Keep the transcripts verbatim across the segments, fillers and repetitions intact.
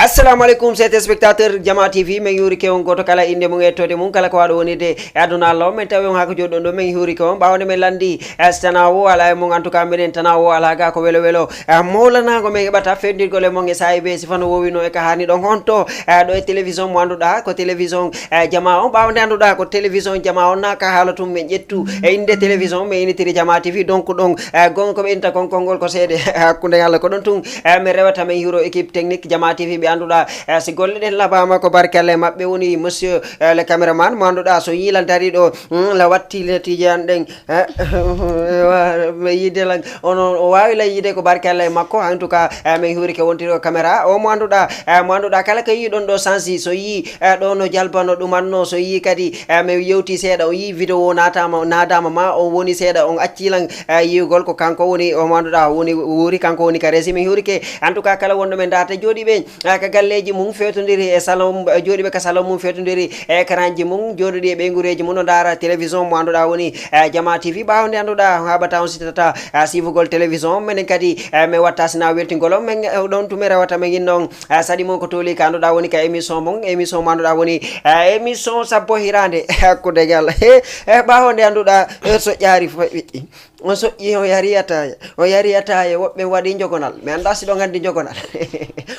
Assalamu aleykum, chers téléspectateurs Jama T V. Min yuurike on gooto kala innde mum e yettode mum, kala ko waɗo wonirde e aduna Allah o. Min tawi on haa ko jooɗi ɗon ɗo, min yuurike on. Ɓaawo nde min lanndi, eh, si tana o alaa e mum, en tout cas, minen tana o alaa ga ko welo welo, eh, mawlanaago min heɓata fewtindirgol e mon e saa'i bee sifa no woowinoo e ka haani ɗon. Honto, eh, ɗo e télévision mo annduɗaa ko télévision, eh, Jama on. Ɓaawo nde annduɗaa ko télévision Jama on, na ka haala tun min ƴettu e innde télévision, min innitiri Jama T V. Donc ɗon, eh, gonga ko ɓe innta kon konngol ko seede hakkunde Allah. Ko ɗon tun, eh, min rewata min yuuro équipe technique Jama T V ɓe annduɗaa, eh, si golle ɗen labaama ko barkelle maɓɓe woni monsieur, eh, le caméraman mo annduɗaa so yiilan dari ɗo, mm, la watti le tijan ɗen, eh, mi yiide lan, ono o waawi lan yiide ko barkelle makko. En tout cas, eh, min huurike wontiri ko caméra o mo annduɗaa, eh, mo annduɗaa kala ko yii ɗon ɗo sansi, so yii, eh, ɗo no jalba no ɗumanno, so yii kadi, eh, mi yewti seeɗa, o yii vidéo naatama, naadama ma, o woni seeɗa, on acci lan, eh, yiigol ko kanko woni, o mo annduɗaa woni wuuri, kanko woni ka resi. Min huurike, en tout cas, kala wonɗo men ndaarte jooɗiiɓe, eh, ka galleeji mum fewtondiri e salon, eh, jooɗiiɓe ka salon mum fewtondiri e écranji mum, jooɗiiɗi e ɓeynguureeji mum no ndaara télévision mo annduɗaa woni, eh, Jama T V. Ɓaawo nde annduɗaa haɓata on si tata, eh, siifugol télévision, menen kadi, eh, min watta sina weltingol on, min, eh, ɗon tun min rewata min inno on, eh, saɗi mon ko tooli ka annduɗaa woni ka émission mon, émission mo annduɗaa woni, eh, émission sappo hiraande hakkunde ngal. Eh, ɓaawo nde annduɗaa, eh, so ƴaari fo-, on soƴƴi, on yari ataaya, on yari ataaya, woɓɓe waɗi njogonal. Mi anndaa si ɗon anndi njogonal.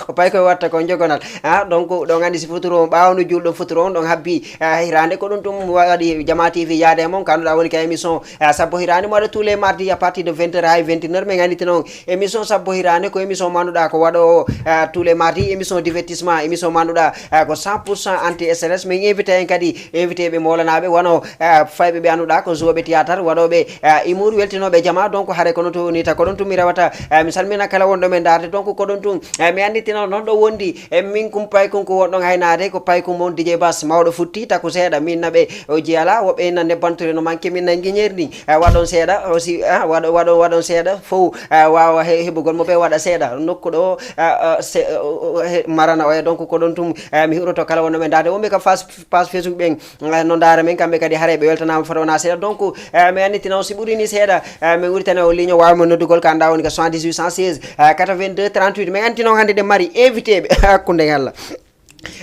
Ko paykoy watta ko njogonal. Ah, donc, ɗon anndi si futuro on, ɓaawo no juulɗon futuro on, ɗon habbi, ah, hiraande ko ɗum ɗum waɗi Jama T V yaade e mon, ka annduɗaa woni ka émission, ah, sappo hiraande mo waɗa tous les mardis à partir de vingt heures haa vingt et une heures, min annditino on émission sappo hiraande, ko émission mo annduɗaa ko waɗoowo, ah, tous les mardis, émission divertissement, émission mo annduɗaa, ah, ko cent pour cent anti stress. Min invité en kadi, invité ɓe mawlanaaɓe wano, ah, fayɓe ɓe annduɗaa ko joueɓe théâtre, waɗooɓe, ah, humour, weltinooɓe jama. Donc, hare kono to ni ta ko ɗon tun mi rewata, ah, mi salmina kala wonɗo men ndaarte. Donc, ko ɗon tun, ah, mi annditina on non ɗo wondi. E min kum paykun ko wonɗon haynaade, ko paykun mon D J Bass, mawɗo futti, taku seeɗa, min naɓe o jiyala, woɓɓe ina nebbantori no manque, min nangi ñerni. Eh, waɗon seeɗa, aussi, ah, waɗo-, waɗo-, waɗon seeɗa, fow, eh, waawa he-, heɓugol mo ɓe waɗa seeɗa. Nokku ɗo, ah, ah, se-, o-, o-, he-, marana oya, donc ko ɗon tun, eh, mi huuroto kala wonɗo men ndaarte. Wonɓe ka fas-, page Facebook ɓen, eh, no ndaara men, kamɓe kadi haray ɓe weltanaama fota wona seeɗa. Donc, eh, mi annitina on si ɓuri ni seeɗa, eh, mi wuritana on ligne, waawa mo noddugol ka anndaa woni ka soixante-dix-huit cent seize, eh, quatre-vingt-deux trente-huit. Mi annitina on hannde ɗen mari invité ɓe hakkunde Allah.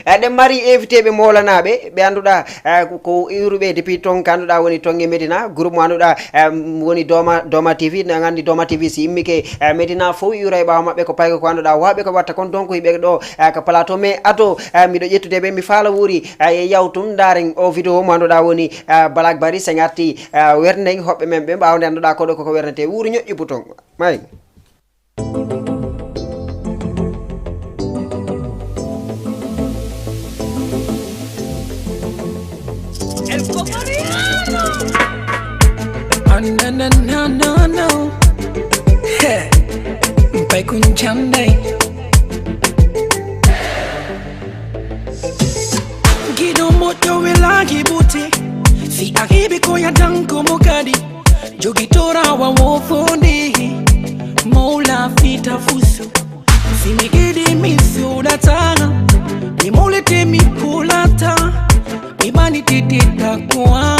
Eh, ɗen mari invité ɓe mawlanaaɓe, ɓe annduɗaa, eh, ko, ko iwruɓe depuis ton, ka annduɗaa woni ton e Medina, groupe mo annduɗaa, eh, woni Dooma, Dooma T V, no anndi Dooma T V si immike, eh, Medina fow iwra e ɓaawo maɓɓe ko payko ko annduɗaa waaɓe ko watta kon, donc hiɓe ɗo, eh, ka plateau. Mais ado, eh, miɗo ƴettude ɓe, mi faala wuuri, eh, e yawtun, ndaaren o vidéo mo annduɗaa woni, eh, Black Barry, sen arti, eh, wernden hoɓɓe men ɓe, ɓaawo nde annduɗaa koɗo koko wernete, wuuri ñoƴƴu bouton. May. Oh, no, no, no, no, no. Hey, bai kun chambe. Gido moto wela gibuti. Si ahibi ko ya danko mokadi. Jogi tora wa wofondi. Mola fita fusu. Si mi gidi mi sudata. Mi molete mi kulata. Imani titi takwa.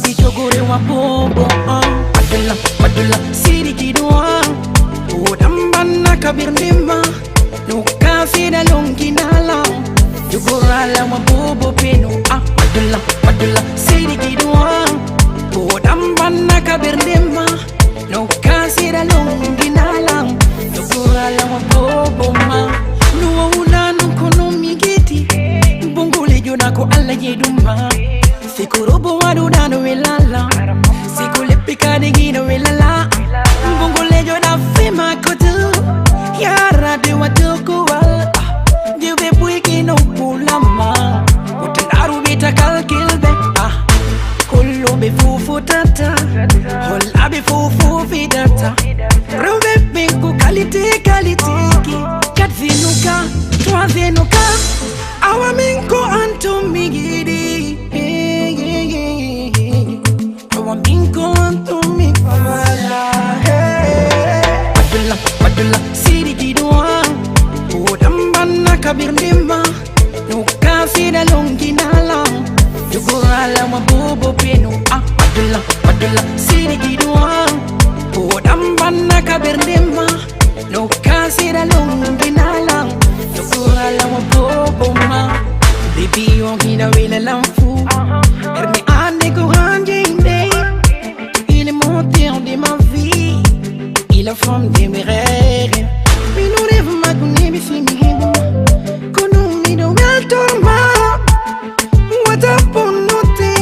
Sijogore wa bobo, ah. Madula, madula, siri gidwa. Odambana kabirnima. No kasi da longi nala. Jogorala wa bobo peno, ah. Madula, madula, siri gidwa. Odambana kabirnima. No kasira longi nalam. No kurala wa bobo ma. No una no kono migiti. Bungule jona ko alla jeduma. Siku robo wadu dano welala. Siku lepi kadi gino welala. Bungule jona fema kotu. Yara de watu kuwal. Jube bwiki no pulama. Utunaru bita kalkilbe. Ah. Kullu be fufu tata. Hola be Fam de mi rere. Mi no ref magu ne mi si mi hibu. Kono mi do wel torma. Wata bonnote.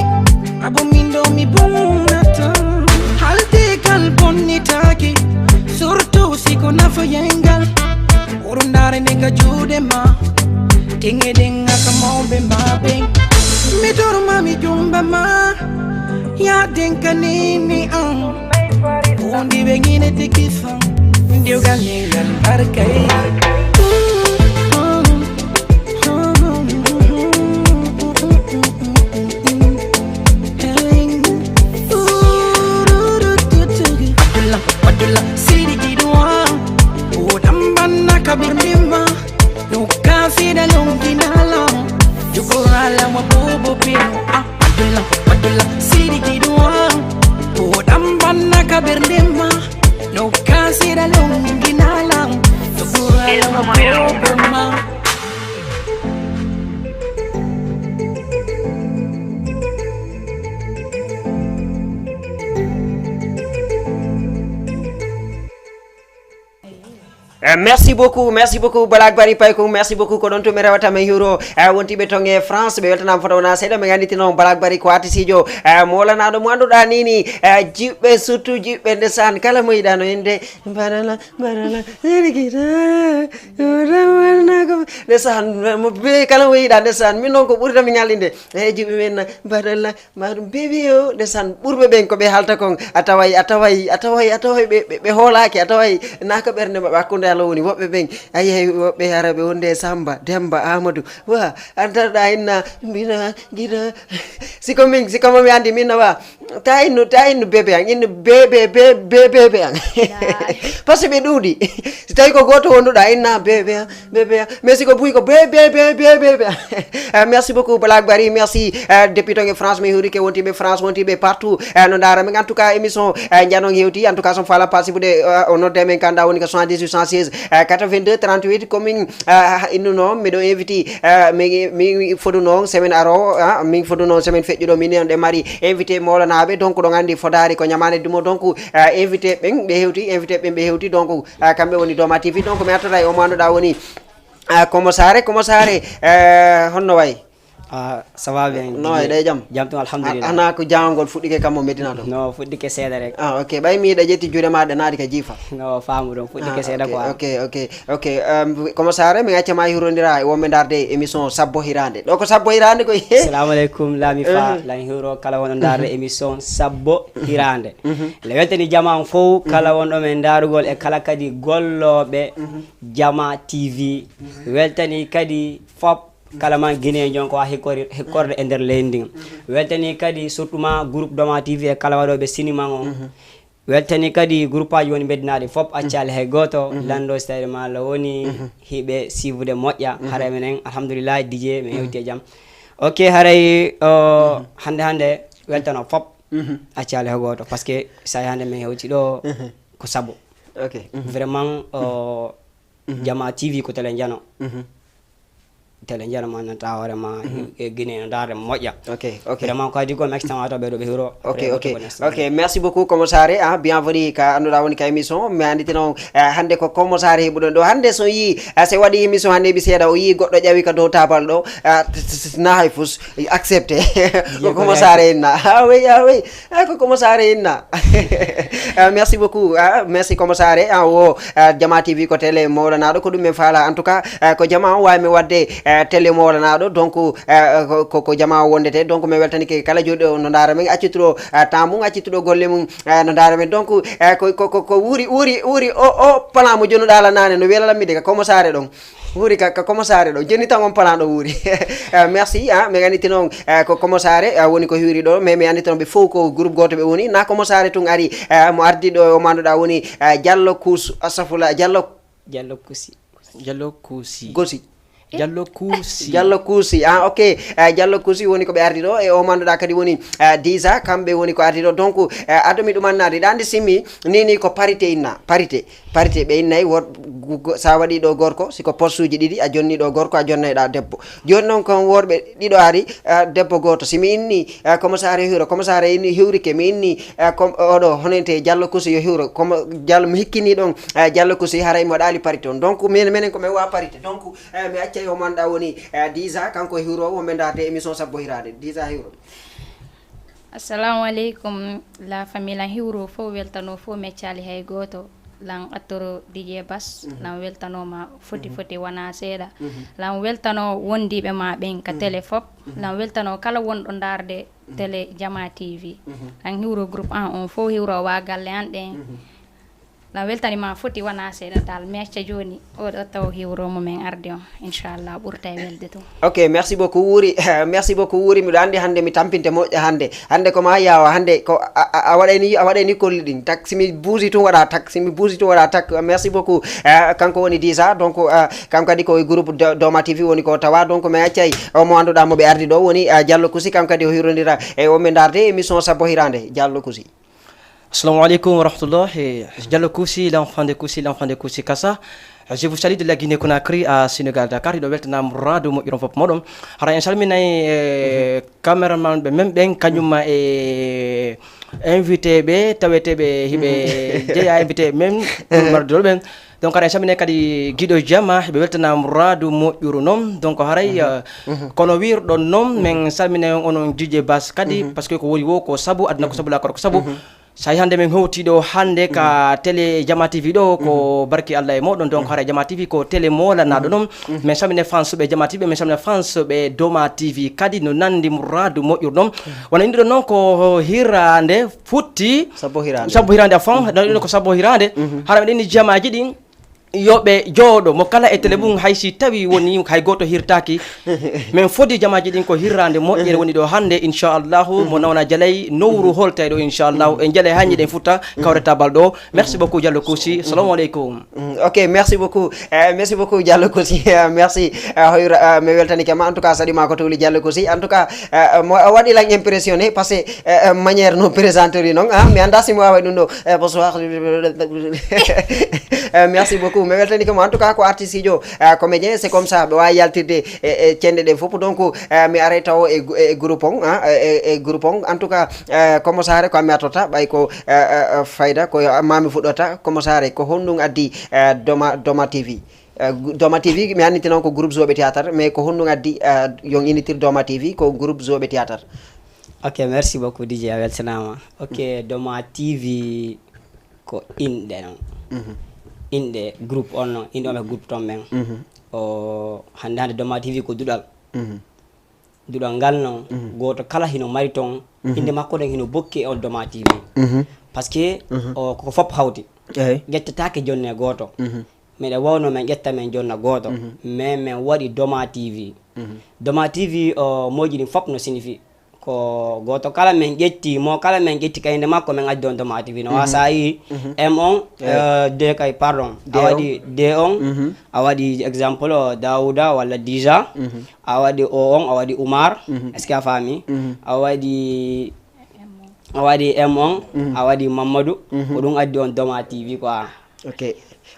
Abo min do mi bonnata. Halde kal bonnitaki. Surtout si ko nafa yengal. Urundare ne ka jude ma. Tinge dinga ka mombe ma be. Mi torma mi jumba ma. Ya dinka nini am. Undi be ngine tiki fam. Ndiuga ningal barkai. Abdullah, Abdullah, siri gidwa. O dambana kabir mimma. No kasi da longi na la. Jukura la wa bobo pin. Ah, Abdullah, Abdullah, siri gidwa. O dambana kabir mimma. No kasi da longi na la. Jukura la wa bobo ma. Eh, merci beaucoup, merci beaucoup Balak Bari Payko, merci beaucoup. Ko ɗon to mi rewata mi huro eh, wontiɓe ton e France, ɓe weltanama foto wona seeɗa. Mi ganditi noon Balak Bari ko artisijo eh, molanaɗo mo annduɗa nini eh, jiɓɓe, surtout jiɓɓe ndesan, kala mo yiɗano inde mbaɗala mbaɗala sirigita. Ndesan mo be kala mo yiɗa ndesan, min noon ko ɓurta mi ñallinde e jiɓɓe men mbaɗala. Maɗum bebi o ndesan, ɓurɓe ɓen ko ɓe halta kon, a taway a taway a taway a taway ɓe ɓe hoolaki, a taway naka ɓernde maɓɓe hakkunde Allah woni. Woɓɓe ɓen a yiyay woɓɓe hara ɓe wonde Samba, Demba, Amadou, wa antarɗa inna mbina gina. Siko min siko mami andi minna wa ta innu ta innu bebe an innu bebe bebe bebe an. Parce que ɓe ɗuuɗi. Si tawi ko goto wonduɗa inna bebe an bebe an, mais siko buy ko bebe bebe bebe an. Eh, merci beaucoup Balak Bari, merci. Eh, depuis ton e France mi huri ke wontiɓe France, wontiɓe partout eh, no dara min. En tout cas émission eh, janon hewti, en tout cas son fala pasibude eh, o nodde men kanda woni ko soixante-dix-huit cent seize eh, quatre-vingt-deux trente-huit. Komin eh, innuno miɗo invité eh, mi mi fodu noon semaine aro ah, min fodu noon semaine feƴƴuɗo min on ɗe mari invité molanaɓe, donc ɗon andi fodari ko ñamane dumo. Donc eh, invité ɓen ɓe hewti, invité ɓen ɓe hewti donc eh, kamɓe woni Doma T V. Donc mi artata e o mo annduɗa woni eh, Komo Sare. Komo Sare eh, honno way? Ah, ça va bien. No e ɗe jam? Jam tun alhamdulillah. Ana ko jangol fuɗɗike kammo Medina ɗon? No fuɗɗike seeɗa rek. Ah, ok, ɓay mi yiɗa ƴetti juuɗe ma ɗe naati ka jiifa. No faamu ɗon fuɗɗike seeɗa quoi. Ok, ok, ok. Um, Komo Sare, mi acca ma hirondira e wonɓe ndarde émission Sabbo Hirande. Ɗo ko Sabbo Hirande koy. Assalamu alaikum lami fa lan hiro kala wonɗo ndarde émission Sabbo Hirande. Le weltani jama on fow kala wonɗo men ndarugol e kala kadi gollooɓe Jama T V. Weltani kadi fop kala man guinéen jon ko ha hikkori- hikkorde e nder leydi ndin. Weltani kadi surtout ma groupe Doma T V e kala waɗoɓe siniman on. Weltani kadi groupe aji woni beddinaɗi fop accali hay goto. Lando stade ma la woni hiɓe sivude moƴƴa haray menen alhamdulillah, DJ mi hewti e jam. Ok, haray o hande hande weltano fop accali hay goto parce que sa hande mi hewti ɗo ko sabo. Ok. Vraiment o Jama T V ko tele jano. Tele jano ma nanta hoore ma e Guinée no darde moƴƴa. Ok, ok. Vraiment ko adi ko maxtama to ɓeɗo ɓe huro. Ok, ok, ok. Merci beaucoup Komo Sare. Ah, bienvenue ka annduɗa woni ka émission. Mi anditi noon eh, hande ko Komo Sare heɓuɗon ɗo hande so yi eh, se waɗi émission hande heɓi seeɗa o yi goɗɗo ƴawi ka dow tabal ɗo ah, t- t- t- na hay fus accepté. Ko Komo Sare inna ah oui ah oui ah, ko Komo Sare inna. Ah, merci beaucoup ah, merci Komo Sare ah, wo ah, Jama T V ko télé mawlanaɗo ko ɗum min faala en tout cas ah, ko jama o wawi mi wadde ah, télé mawlanaɗo donc ah, ko- ko ko jama o wondete donc mi weltanike kala joɗɗo no dara min accituɗo ah, temps mum accituɗo golle mum ah, no dara min donc ah, ko ko ko ko wuuri wuuri wuuri o o plan mo jonuɗa ala nane no wela lammide ka Komo Sare ɗon wuuri ka ka Komo Sare ɗon joni tan on plan ɗo wuuri. Ah, merci ah, mi anditi noon ah, ko Komo Sare ah, woni ko hiwri ɗo mais mi anditi noon ɓe fof ko groupe goto ɓe woni na Komo Sare tun ari ah, mo ardi ɗo o manduɗa woni ah, Diallo Kous astafurlah Diallo Diallo Kousi. Diallo Kousi. Gosi. Jallo Kuusi. Jallo Kuusi, ah, ok. Eh, Jallo Kuusi woni ko ɓe ardi ɗo, e o mo annduɗaa kadi woni, eh, Disa, kamɓe woni ko ardi ɗo. Donc, eh, ado mi ɗumannaade, ɗa anndi simi, ni, ni ko parité inna, parité. Parité ɓe innay, wor-, gu-, gu-, sa waɗi ɗo gorko, si ko postuuji ɗiɗi, a jonni ɗo gorko, a jonnay ɗa debbo. Jooni noon kon worɓe ɗiɗo ari, eh, debbo gooto. Si mi inni, eh, Komo Saare hiwro, Komo Saare inni hiwrike, mi inni, eh, kom-, oɗo honente Jallo Kuusi yo hiwro, Komo Jallo mi hikkini ɗon, eh, Jallo Kuusi haray mo ɗaali parité on. Donc, minen, minen ko men wa parité. Donc, Eh, mi accay o manɗa woni, eh, Disa, kanko e hiwro, wonɓe ndaarde émission Sabbo Hiraande. Disa hiwro. Assalamu aleykum, la famille lan hiwro fof weltano fof mi accaali hay gooto. Lan attoro D J Bas, lan weltanoma foti foti wona seeɗa. Lan weltano wondiiɓe ma ɓen ka télé fof. Lan weltano kala wonɗo ndaarde télé Jama T V. Lan hiwro groupe an on fof hiwro wa galle an ɗen. Lan weltanima foti wona seeɗa dal, mi acca jooni oɗo taw hiwro mumen arde on, inchallah ɓurta e welde tun. Ok, merci beaucoup Wuuri. Merci beaucoup Wuuri, miɗo anndi hannde mi tampinte moƴƴa hannde. Hannde ko ma yaawa, hannde ko a, a, a waɗayni, a waɗayni kolli ɗin. Tak, si mi buusi tun waɗa tak, si mi buusi tun waɗa tak. Merci beaucoup. Eh, kanko woni Disa, donc, eh, kanko kadi ko e groupe Do-, Doma T V woni ko tawa. Donc, mi accay o mo annduɗaa mo ɓe ardi ɗo woni, eh, Jallo Kuusi, kanko kadi o hiwrondira e o ɓe ndaarde émission Sabbo Hiraande. Jallo Kuusi. Assalamu alaikum wa rahmatullah. Eh, Jallo Kuusi, l'enfant de Kuusi, l'enfant de Kuusi Kasa. Je vous salue de la Guinée Conakry à Sénégal Dakar. Hiɗo weltanam raadu moƴƴuron fof moɗon. Hara en salminay, eh, cameraman ɓe men ɓen, kañum ma e invité ɓe, taweteɓe hiɓe jeeya invité men, mardiol ɓen. Donc, haray en salminay kadi giɗo Jama, ɓe weltanam raadu moƴƴuru noon. Donc, haray, eh, kono wirɗon noon, men salminay on onon D J Bas kadi, parce que ko woni wo ko sabu, aduna ko sabu, lakoro ko sabu. Sa yi hannde men hewti ɗo hannde ka télé Jama T V ɗo, ko barki Allah e moɗon. Donc, haray Jama T V ko télé moolanaɗo noon. Men salmine fans ɓe Jama T V, men salmine fans ɓe Doma T V kadi no nandi muradu moƴƴuru noon. Wona innduɗo noon ko hirande futti. Sabbo hirande. Sabbo hirande a fond. Ɗon ɗon ko sabbo hirande. Hara ɓe ɗenni jamaji ɗin. Yo ɓe jooɗo, mo kala e télé mum, hay si tawi woni hay gooto hirtaaki. Men fodi jamaaji ɗin ko hirraande moƴƴere woni ɗo hannde, inchallahu, mo nawna jalay, nowru holtay ɗo, inchallahu. En jalay hañi ɗen futta, kawre tabal ɗo. Merci beaucoup, Diallo Koussi. Salamu aleykum. Mm, ok, merci beaucoup. Eh, merci beaucoup, Diallo Koussi. Eh, merci. Eh, hoyra, eh, mi weltanike ma. En tout cas, saɗi ma ko towli Diallo Koussi. En tout cas, eh, mo waɗi lan impressionné, parce que, eh, eh, manière no présentori noon, ah, mi annda si mo wawa ɗum ɗo. Eh, bonsoir. Eh, merci beaucoup. Mi weltanike mo. En tout cas, ko artiste ijo, eh, comédien, c'est comme ça. Ɓe wawi yaltirde e, e cende ɗen fof. Donc, eh, mi aray taw e, e groupe on, ah, e, e, e groupe on. En tout cas, eh, Komo Sare, ko mi atota, ɓay ko, eh, eh, eh, fayda, ko mami fuɗɗota, Komo Sare, ko honɗum addi, eh, Doma, Doma T V? Eh, gu-, Doma T V, mi annditi noon ko groupe Zoɓe Théâtre, mais ko honɗum addi, eh, yon innitir Doma T V, ko groupe Zoɓe Théâtre? Ok, merci beaucoup, D J, a weltanaama. Ok, Doma T V ko inɗe noon. Mhm. Inɗe groupe on noon, inɗe on ɓe groupe toon ɓen. Mhm. O, hannde hannde Doma T V ko duɗal. Mhm. Duɗal ngal noon, gooto kala hino mari toon, innde makko ɗen hino bokki e on Doma T V. Mhm. Parce que o, ko fof hawti. Eey. Ƴettataake jonne gooto. Mhm. Miɗa wawno men ƴetta men jonna gooto, mais men waɗi Doma T V. Mhm. Doma T V o, moƴƴi ɗin fof no signifie. Ko gooto kala men ƴetti, mo kala men ƴetti ka innde makko, men addi on Doma T V. No wa sa yi M on, eh, D kay, pardon. A waɗi D on, a waɗi exemple, o, Dawuda walla Dija. Mhm. A waɗi O on, a waɗi Umar. Mhm. Est-ce que a faami? Mhm. A waɗi, a waɗi M on, a waɗi Mamadou. Mhm. Ko ɗum addi on Doma T V quoi. Ok.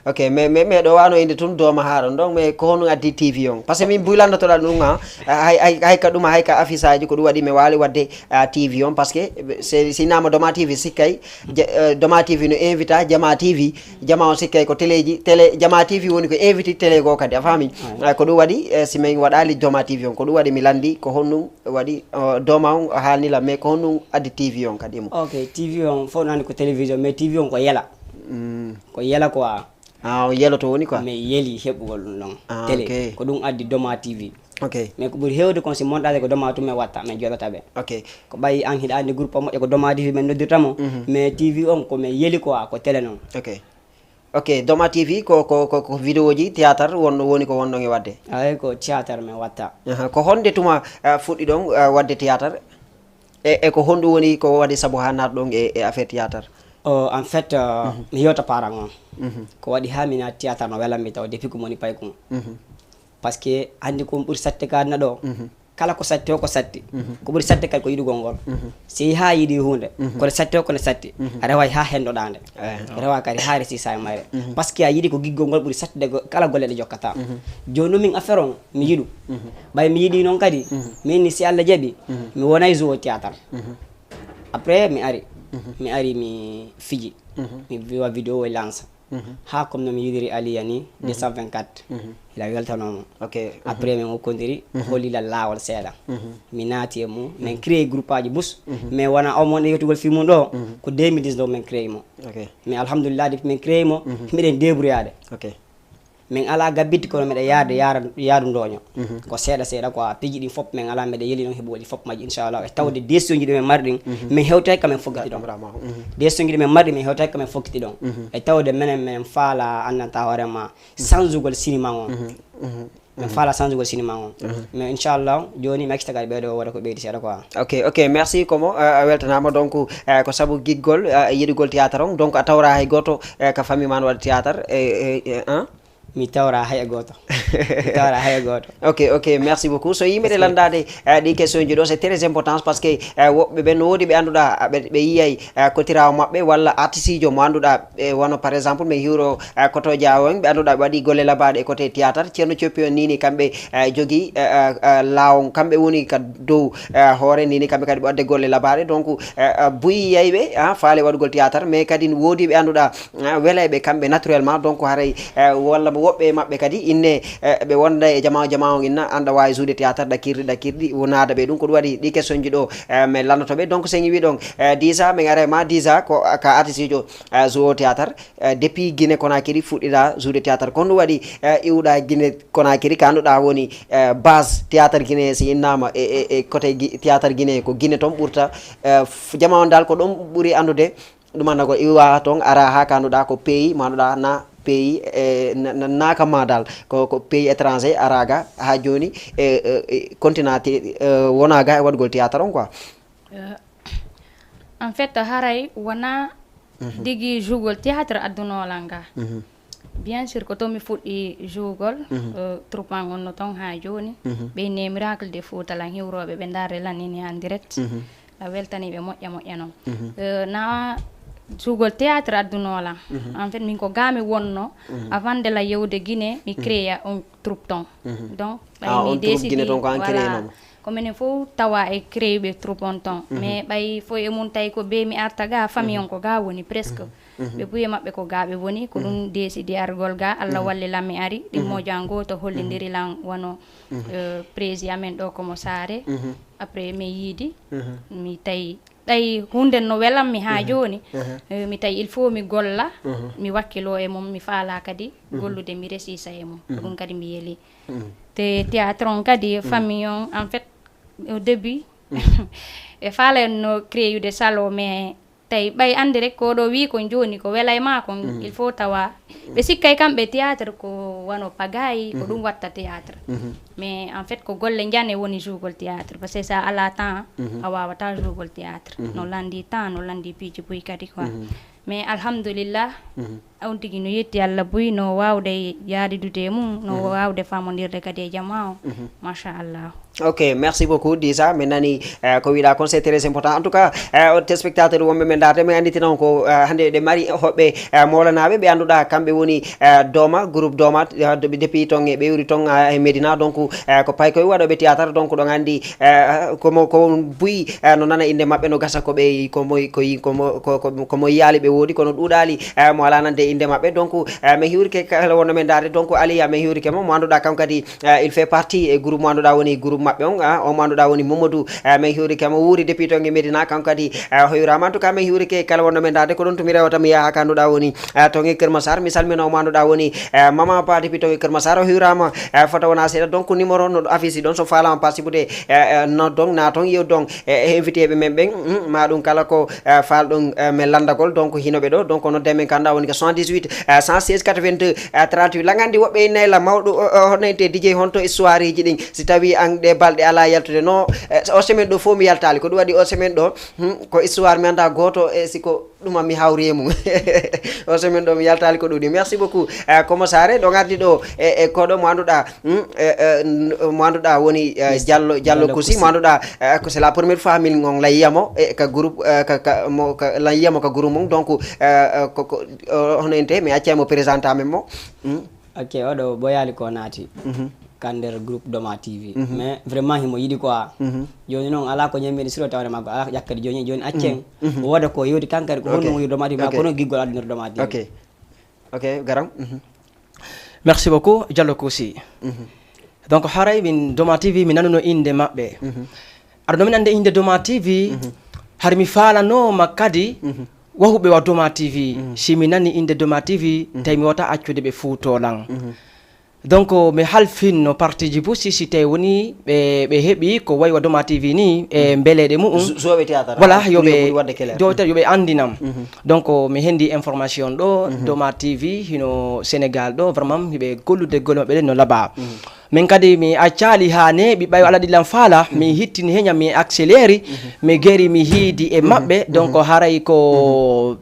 Ok, mais, mais, mais ɗo wano innde tun Doma Haron. Donc, mais ko honɗum addi T V on? Parce que min buy landotoɗa ɗum, ha, hay, hay, hay ka ɗum, hay ka affiche aji, ko ɗum waɗi mi waali waɗde, ah, T V on. Parce que, eh, si, si nama Doma T V sikkay, je-, eh, Doma T V no invita Jama T V, Jama on sikkay ko téléji, télé, Jama T V woni ko invite télé goo kadi, a faami? Ah, ko ɗum waɗi, eh, si min waɗali Doma T V on, ko ɗum waɗi mi landi ko honɗum waɗi, o, Doma on o haalni lan, mais ko honɗum addi T V on kadi mo? Ok, T V on fof nani ko télévision, mais T V on ko yela. Mm. Ko yela quoi. Ah, on yelo to woni quoi? Mais yeli heɓugol ɗum ɗon. Ah, télé. Ok. Ko ɗum addi Doma T V. Ok. Mais ko ɓuri heewde kon si montaade ko Doma tun men watta, men jooɗata ɓe. Ok. Ko ɓayi an hiɗa anndi groupe moƴƴo ko Doma T V men noddirta mo, mhm, mais T V on ko men yeli quoi, ko télé noon. Ok. Ok, Doma T V ko, ko, ko, ko vidéo ji théâtre won, woni ko wonɗon e waɗde? Ay, ko théâtre men watta. Aha, ko honde tuma, ah, fuɗɗiɗon, ah, waɗde théâtre? E, e ko honɗum woni ko waɗi sabu ha natɗon e, e affaire théâtre? O, en fait, euh, mhm, mi yewta parent on. Mhm. Ko waɗi ha mi naati théâtre no welanmi taw depuis ko moni paykun. Mhm. Parce que anndi ko ɓuri satte ka aduna ɗo, kala ko satti o ko satti. Ko ɓuri satte kadi ko yiɗugol ngol. Si ha yiɗi hunde, kono satti o kono satti, a reway ha hendoɗa nde. A rewa kadi ha resi sa e mayre. Parce que a yiɗi ko giggol ngol ɓuri sattude go- kala golle ɗe jokkata. Joni noon min affaire on mi yiɗu. Ɓay mi yiɗi noon kadi, min ni si Allah jaɓi, mi wonay joueur théâtre. Après mi ari, mi ari mi fiji, mi wiwa vidéo e lance. Ha comme no mi yiɗiri Aliya ni, deux cent vingt-quatre. Ila weltanoma. Ok. Après min okkondiri, holila lawol seeɗa. Mi naati e mum, min créé groupe aji bus. Mais wona o mon e yettugol film ɗo, ko deux mille dix-neuf min créé mo. Ok. Mais alhamdulillah, depuis min créé mo, miɗen débrouillade. Ok. Min ala gabbiti kono miɗa yaade yaara yaadu ndoño. Ko seeɗa seeɗa quoi, piiji ɗin fop min ala, miɗa yeli noon heɓugol ɗi fop majji inchallah. E tawde décision ji ɗi min mari ɗin, min hewtay ka min fokkiti ɗon. Décision ji ɗi min mari ɗin, min hewtay ka min fokkiti ɗon. E tawde menen min faala annanta hoore ma sanzugol cinéma on. Min faala sanzugol cinéma on. Mais inchallah joni mi accita kadi ɓeɗo waɗa ko ɓeydi seeɗa quoi. Ok, ok, merci Komo, a weltanama. Donc, eh, ko sabu giggol, eh, yiɗugol théâtre on, donc a tawra hay goto, eh, ka famille ma no waɗa théâtre, eh, eh, eh, hein? Mi tawra hay e goto. Mi tawra hay e goto. Ok, ok, merci beaucoup. So yimɓe ɗe landade, eh, ɗi question ji ɗo, c'est très important parce que, eh, woɓɓe ɓe no woodi ɓe annduɗa, ah, ɓe, ɓe yiyay, eh, kotirawo maɓɓe walla artiste jo mo annduɗa, eh, wano par exemple, mi hiwro, eh, koto Diawo en, ɓe annduɗa ɓe waɗi golle labaɗe e côté théâtre. Ceerno Coppi on nini kamɓe, eh, jogi, eh, eh, eh, lawon, kamɓe woni ka dow, eh, hoore nini kamɓe kadi ɓe wadde golle labaɗe. Donc, eh, eh, buyi yayɓe, ah, faale waɗugol théâtre, mais kadi woodi ɓe annduɗa, eh, welayɓe kamɓe naturellement. Donc haray, eh, walla mo woɓɓe e maɓɓe kadi inne, eh, ɓe wonda e jama, jama on inna anda wawi jouer théâtre ɗakkirɗi, ɗakkirɗi, wo naada ɓe. Ɗum ko ɗum waɗi ɗi question ji ɗo, eh, min lannoto ɓe. Donc sen wi ɗon, eh, déjà min ara e ma déjà ko ka artiste jo, eh, jouer théâtre, eh, depuis Guinée Conakry fuɗɗiɗa jouer théâtre. Ko ɗum waɗi, eh, iwɗa Guinée Conakry ka annduɗa woni, eh, base théâtre Guinée si innama e, e, e côté Gui-, théâtre Guinée ko Guinée toon ɓurta, eh, f-, jama on dal ko ɗum ɓuri anndude. Ɗum annda ko iwa toon, ara ha ka annduɗa ko pays, ma annduɗa na pays, eh, na, na, na ka ma dal, ko, ko pays étranger, ara ga ha joni, eh, eh, eh, continent, eh, wona ga e waɗugol théâtre on quoi. Eh, en fait, haray wona digi jugol théâtre addunolal nga. Bien sûr, ko to mi fuɗɗi jugol, eh, troupe an on no toon ha joni. Ɓe ne Miracle de Fouta lan hiwroɓe ɓe darde lan ini en direct. A weltani ɓe moƴƴa moƴƴa noon. Eh, na jugol théâtre addunola. En fait, min ko ga mi wonno, avant de la yewde Guinée, mi créa on troupe toon. Donc, ɓay mi décidi, voilà, ko minen fof tawa e créuɓe troupe on toon. Mais ɓay fof e mum tawi ko be mi arta ga, famille on ko ga woni presque. Ɓe buye maɓɓe ko ga ɓe woni, ko ɗum décidi argol ga, Allah walli lan mi ari, ɗimmojo an goto hollidiri lan wano, eh, prési amen ɗo Komo Saare. Après mi yiidi, mi tawi, tawi hunde no welan mi ha joni. Eh, mi tawi il faut mi golla, mi wakkilo e mum, mi faala kadi gollude, mi resisa e mum. Ko ɗum kadi mi yeli. Te théâtre on kadi, famille on, en fait, au début, ɓe faala en no créude salon, mais tawi ɓay andi rek ko ɗo wi kon joni ko welay ma kon, il faut tawa ɓe sikkay kamɓe théâtre ko wano pagayi, ko ɗum watta théâtre. Mais en fait, ko golle jane woni jugol théâtre, parce que sa ala temps, a wawata jugol théâtre. No landi temps, no landi piiji buy kadi quoi. Mais alhamdulillah, on tigi no yetti Allah buy, no wawde yaadidude e mum, no wawde famondirde kadi e jama o. Machallah. Ok, merci beaucoup Disa. Min nani, eh, ko wiɗa kon, c'est très important. En tout cas, eh, o téléspectateur wonɓe men darde, min anditi noon ko, eh, hande ɗe mari hoɓɓe, eh, molanaɓe ɓe annduɗa kamɓe woni, eh, Dooma, groupe Dooma, eh, de-, depuis toon e ɓe wuri toon, eh, e Médina. Donc, eh, ko paykoye waɗoɓe théâtre, donc ɗon andi, eh, komo, ko buy, eh, no nana inde maɓɓe, no gasa ko ɓe, ko moy, ko yi-, ko mo, ko, ko, ko mo yiyaali ɓe woodi, kono ɗuuɗaali, eh, mo ala nande inde maɓɓe. Donc, eh, min hiwrike kala wonno men darde. Donc, Aliya, min hiwrike mo, mo annduɗa kam kadi, eh, il fait partie e groupe mo annduɗa woni groupe maɓɓe on, ah, on mo annduɗa woni Mamadou, eh, min hiwrike mo, wuuri depuis toon e Médina, kam kadi, eh, o hiwrama. En tout cas, min hiwrike kala wonno men darde, ko ɗon to mi rewata mi yaha ka annduɗa woni, eh, toon e Kër Massar. Mi salmina o mo annduɗa woni, eh, Mama Ba depuis toon e Kër Massar, o hiwrama, eh, fota wona seeɗa. Donc, numéro no affiche ɗon, so faalama participude, eh, eh, no ɗon, na toon, yew ɗon, eh, e invité ɓe men ɓen, mm, ma ɗum kala ko, eh, fal ɗon, eh, men landagol, donc hino ɓe ɗo, donc nodde men kanda woni ko soixante-dix-huit, eh, cent seize quatre-vingt-deux, eh, trente-huit. Lagandi woɓɓe inna ela mawɗo, o, o, hono ente D J honto histoire ji ɗin, si tawi an ɗe balɗe ala yaltude no, eh, o semaine ɗo fof mi yaltali, ko ɗum waɗi o semaine ɗo, hmm, ko histoire mi anda goto, e siko Ɗuma mi hawri e mum. O semaine ɗo mi yaltaali ko ɗuuɗi. Merci beaucoup. Eh, Komo Sare, ɗo ngardi ɗo e, e koɗo mo annduɗa, hmm, e, e, n-, mo annduɗa woni, eh, Diallo, Diallo Diallo Koussi, Koussi. Mo annduɗa, eh, ko c'est la première fois min ngon layiyamo, e ka groupe, eh, ka, ka, mo, ka layiyamo ka groupe mum. Donc, eh, eh, ko, ko, o, hono ente, mi acca mo présenter amen mo. Hmm. Ok, oɗo boyali ko naati. Mhm. Ka nder groupe Doma T V. Mhm. Mais vraiment himo yiɗi quoi. Mhm. Joni noon ala ko ñammiɗe siro tawde makko ala ko ƴakkata joni, joni accen. Mhm. Wooda ko yewti kankadi ko Ok. honno woni Doma T V, ma Ok. kono giggol addunoto Doma T V. Ok. Ok, garam. Mhm. Merci beaucoup, Diallo Koussi. Mhm. Donc, haray min Doma T V, mi nanuno innde maɓɓe. Mhm. Aɗa ɗo min annde innde Doma T V, Mhm. hari mi faalanooma kadi Mhm. wahuɓe wa Doma T V. Mhm. Si mi nani innde Doma T V, Mhm. tawi mi wata accude ɓe fuuto lan. Mhm. Donc, mi halfinno partiji busi si tawi woni ɓe, ɓe heɓi ko wayi wa Doma T V ni e Mhm. mbeleɗe mu'um. Zo-, zoɓe théâtre, Voilà, ah, yo pour yo ɓe, ɓuri waɗde clair. Yo ɓe, yo ɓe anndinam. Mhm. Donc, mi hendi information ɗo, Mhm. Doma T V, hino Sénégal ɗo, vraiment, hiɓe gollude golle maɓɓe ɗen no laba. Mhm. Min kadi mi accaali haa neeɓi, ɓay o alaa ɗillan faala, mi Mhm. hittini heña, mi accéléri, Mhm. mi geri, mi hiidi e Mhm. maɓɓe. Donc, Mhm. haray ko, Mhm.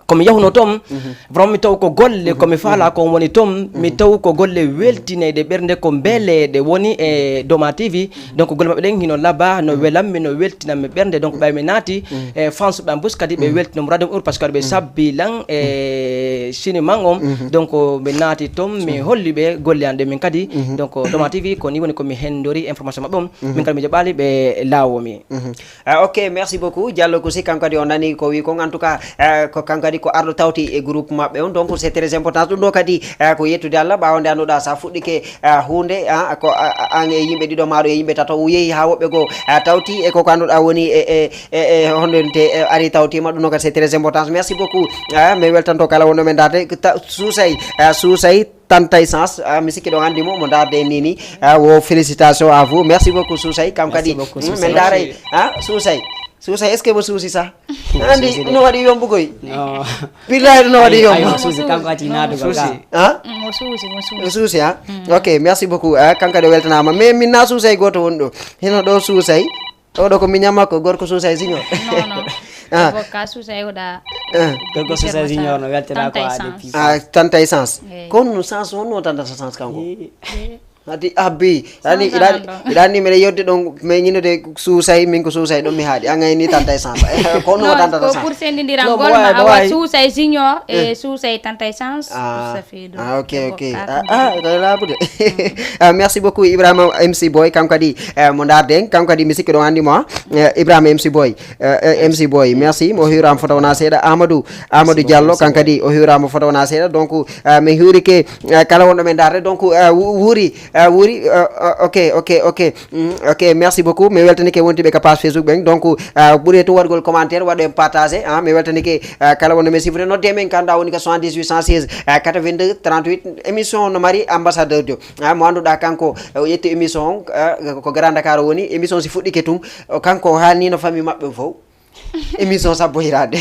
ko mi yahuno toon, Mhm. vraiment mi taw ko golle, ko mi Mhm. faala Mhm. kon woni toon, mi Mhm. taw ko golle weltineyɗe ɓernde, ko mbeleeɗe woni e Doma T V. Donc, golle maɓɓe ɗen hino laba, no Mhm. welammi, no weltinammi ɓernde. Donc, ɓay mi naati, Mhm. e fans ɓe am bus kadi ɓe Mhm. weltinammi radio mum ur, parce que aɗa ɓe Mhm. sabbi lan e Mhm. sini man on. Mhm. Donc, mi naati toon, mi Mhm. holli ɓe golle an ɗe min kadi. Mhm. Donc, Doma T V ko ni woni ko mi hendori information maɓɓe on. Mhm. Min kadi mi jaɓaali ɓe laawomi. Mhm. Ah, ok, merci beaucoup. Diallo Koussi, kanko kadi o nani ko wi kon. En tout cas, eh, ko kanko kadi ko arɗo tawti e groupe maɓɓe on. Donc, c'est très important. Ɗum ɗo kadi, eh, ko yettude Allah. Ɓaawo nde annduɗa sa fuɗɗike, eh, huunde, ah, ko, ah, ah, an e yimɓe ɗiɗo, maɗo e yimɓe tato, o yehi ha woɓɓe goo, ah, tawti e koko annduɗa woni e, e, e, e honde te, eh, ari tawtima. Ɗum ɗo kadi c'est très important. Merci beaucoup. Ah, mi weltanto kala wonɗo men darde. Ta-, Suusay, ah, Suusay, Tanta Essence, ah, mi sikki ɗon anndi mo, mo darde en ni ni. Ah, wo félicitation à vous. Merci beaucoup, Suusay. Kam Merci kadi, beaucoup, mm, Suusay. Men daaray, ah, Suusay. Suusay, est-ce que mo suusi sa? Mo Anndi, suusi de. No waɗi yombugoy? No. Billahi, no waɗi Ay, yombu. ay, mo suusi, kanko ati naadu ko Suusi. Ga. Ah? Mm, mo suusi, mo suusi. Mo suusi, ah? Mm. Ok, merci beaucoup. Ah, kanko kadi o weltanaama. Mais min na Suusay gooto woni ɗo. Hino ɗo Suusay. Oɗo ko miñam makko, gorko Suusay Junior. Non, non. Ah. Ko ka Suusay oɗa. Ah. Gorko Suusay Junior no weltana ko Tanta Essence. Ah, Tanta Essence. Eyi. Kono Essence, honno Tanta Essence kanko? Eyi. Eyi. Hadi abbi. Ani Sans iɗa, alan ɗon. Iɗa anndi mbeɗa yewde ɗon, mais ñinnode Suusay, min ko Suusay ɗon mi haaɗi. An ayni Tanta Essence. Kono Non, Tanta ko Essence. Pour sendindiral No, gol mo ma wawi, mo awa wawi. Suusay Junior e Eh. Suusay Tanta Essence. Ah. Ça fait deux. Ah, ok, Ɓe ok. bokka Ah, ko ah, ndiyam. Ko laabude. Ah, merci beaucoup, Ibrahima M C Boy. Kanko kadi, eh, mo ndaarde en. Kanko kadi, mi sikki ɗon anndi mo, ah. Eh, Ibrahima M C Boy. Eh, eh, M C Boy, merci. Mo hiwraama fota wona seeɗa. Amadou, Amadou Merci Diallo, beaucoup, kanko kadi, o hiwraama fota wona seeɗa. Donc, eh, mi hiwrike, eh, kala wonɗo men ndaarde. Donc, eh, wu-, wuuri, eh, wuuri, eh, eh, ok, ok, ok. Mm, ok, merci beaucoup. Mi weltanike wontiɓe ka page Facebook ɓen. Donc, eh, ɓuri tun waɗgol commentaire, waɗen partage, ah, mi weltanike, eh, kala wonɗo men sifre. Nodde men kanda woni ka soixante-dix-huit cent seize, eh, quatre-vingt-deux trente-huit. Émission no mari ambassadeur jo. Ah, mo annduɗa kanko, eh, o ƴetti émission on, eh, ko Grand Dakar o woni. Émission si fuɗɗike tun, o kanko o haalnino famille maɓɓe fof. Émission sappo hiraade.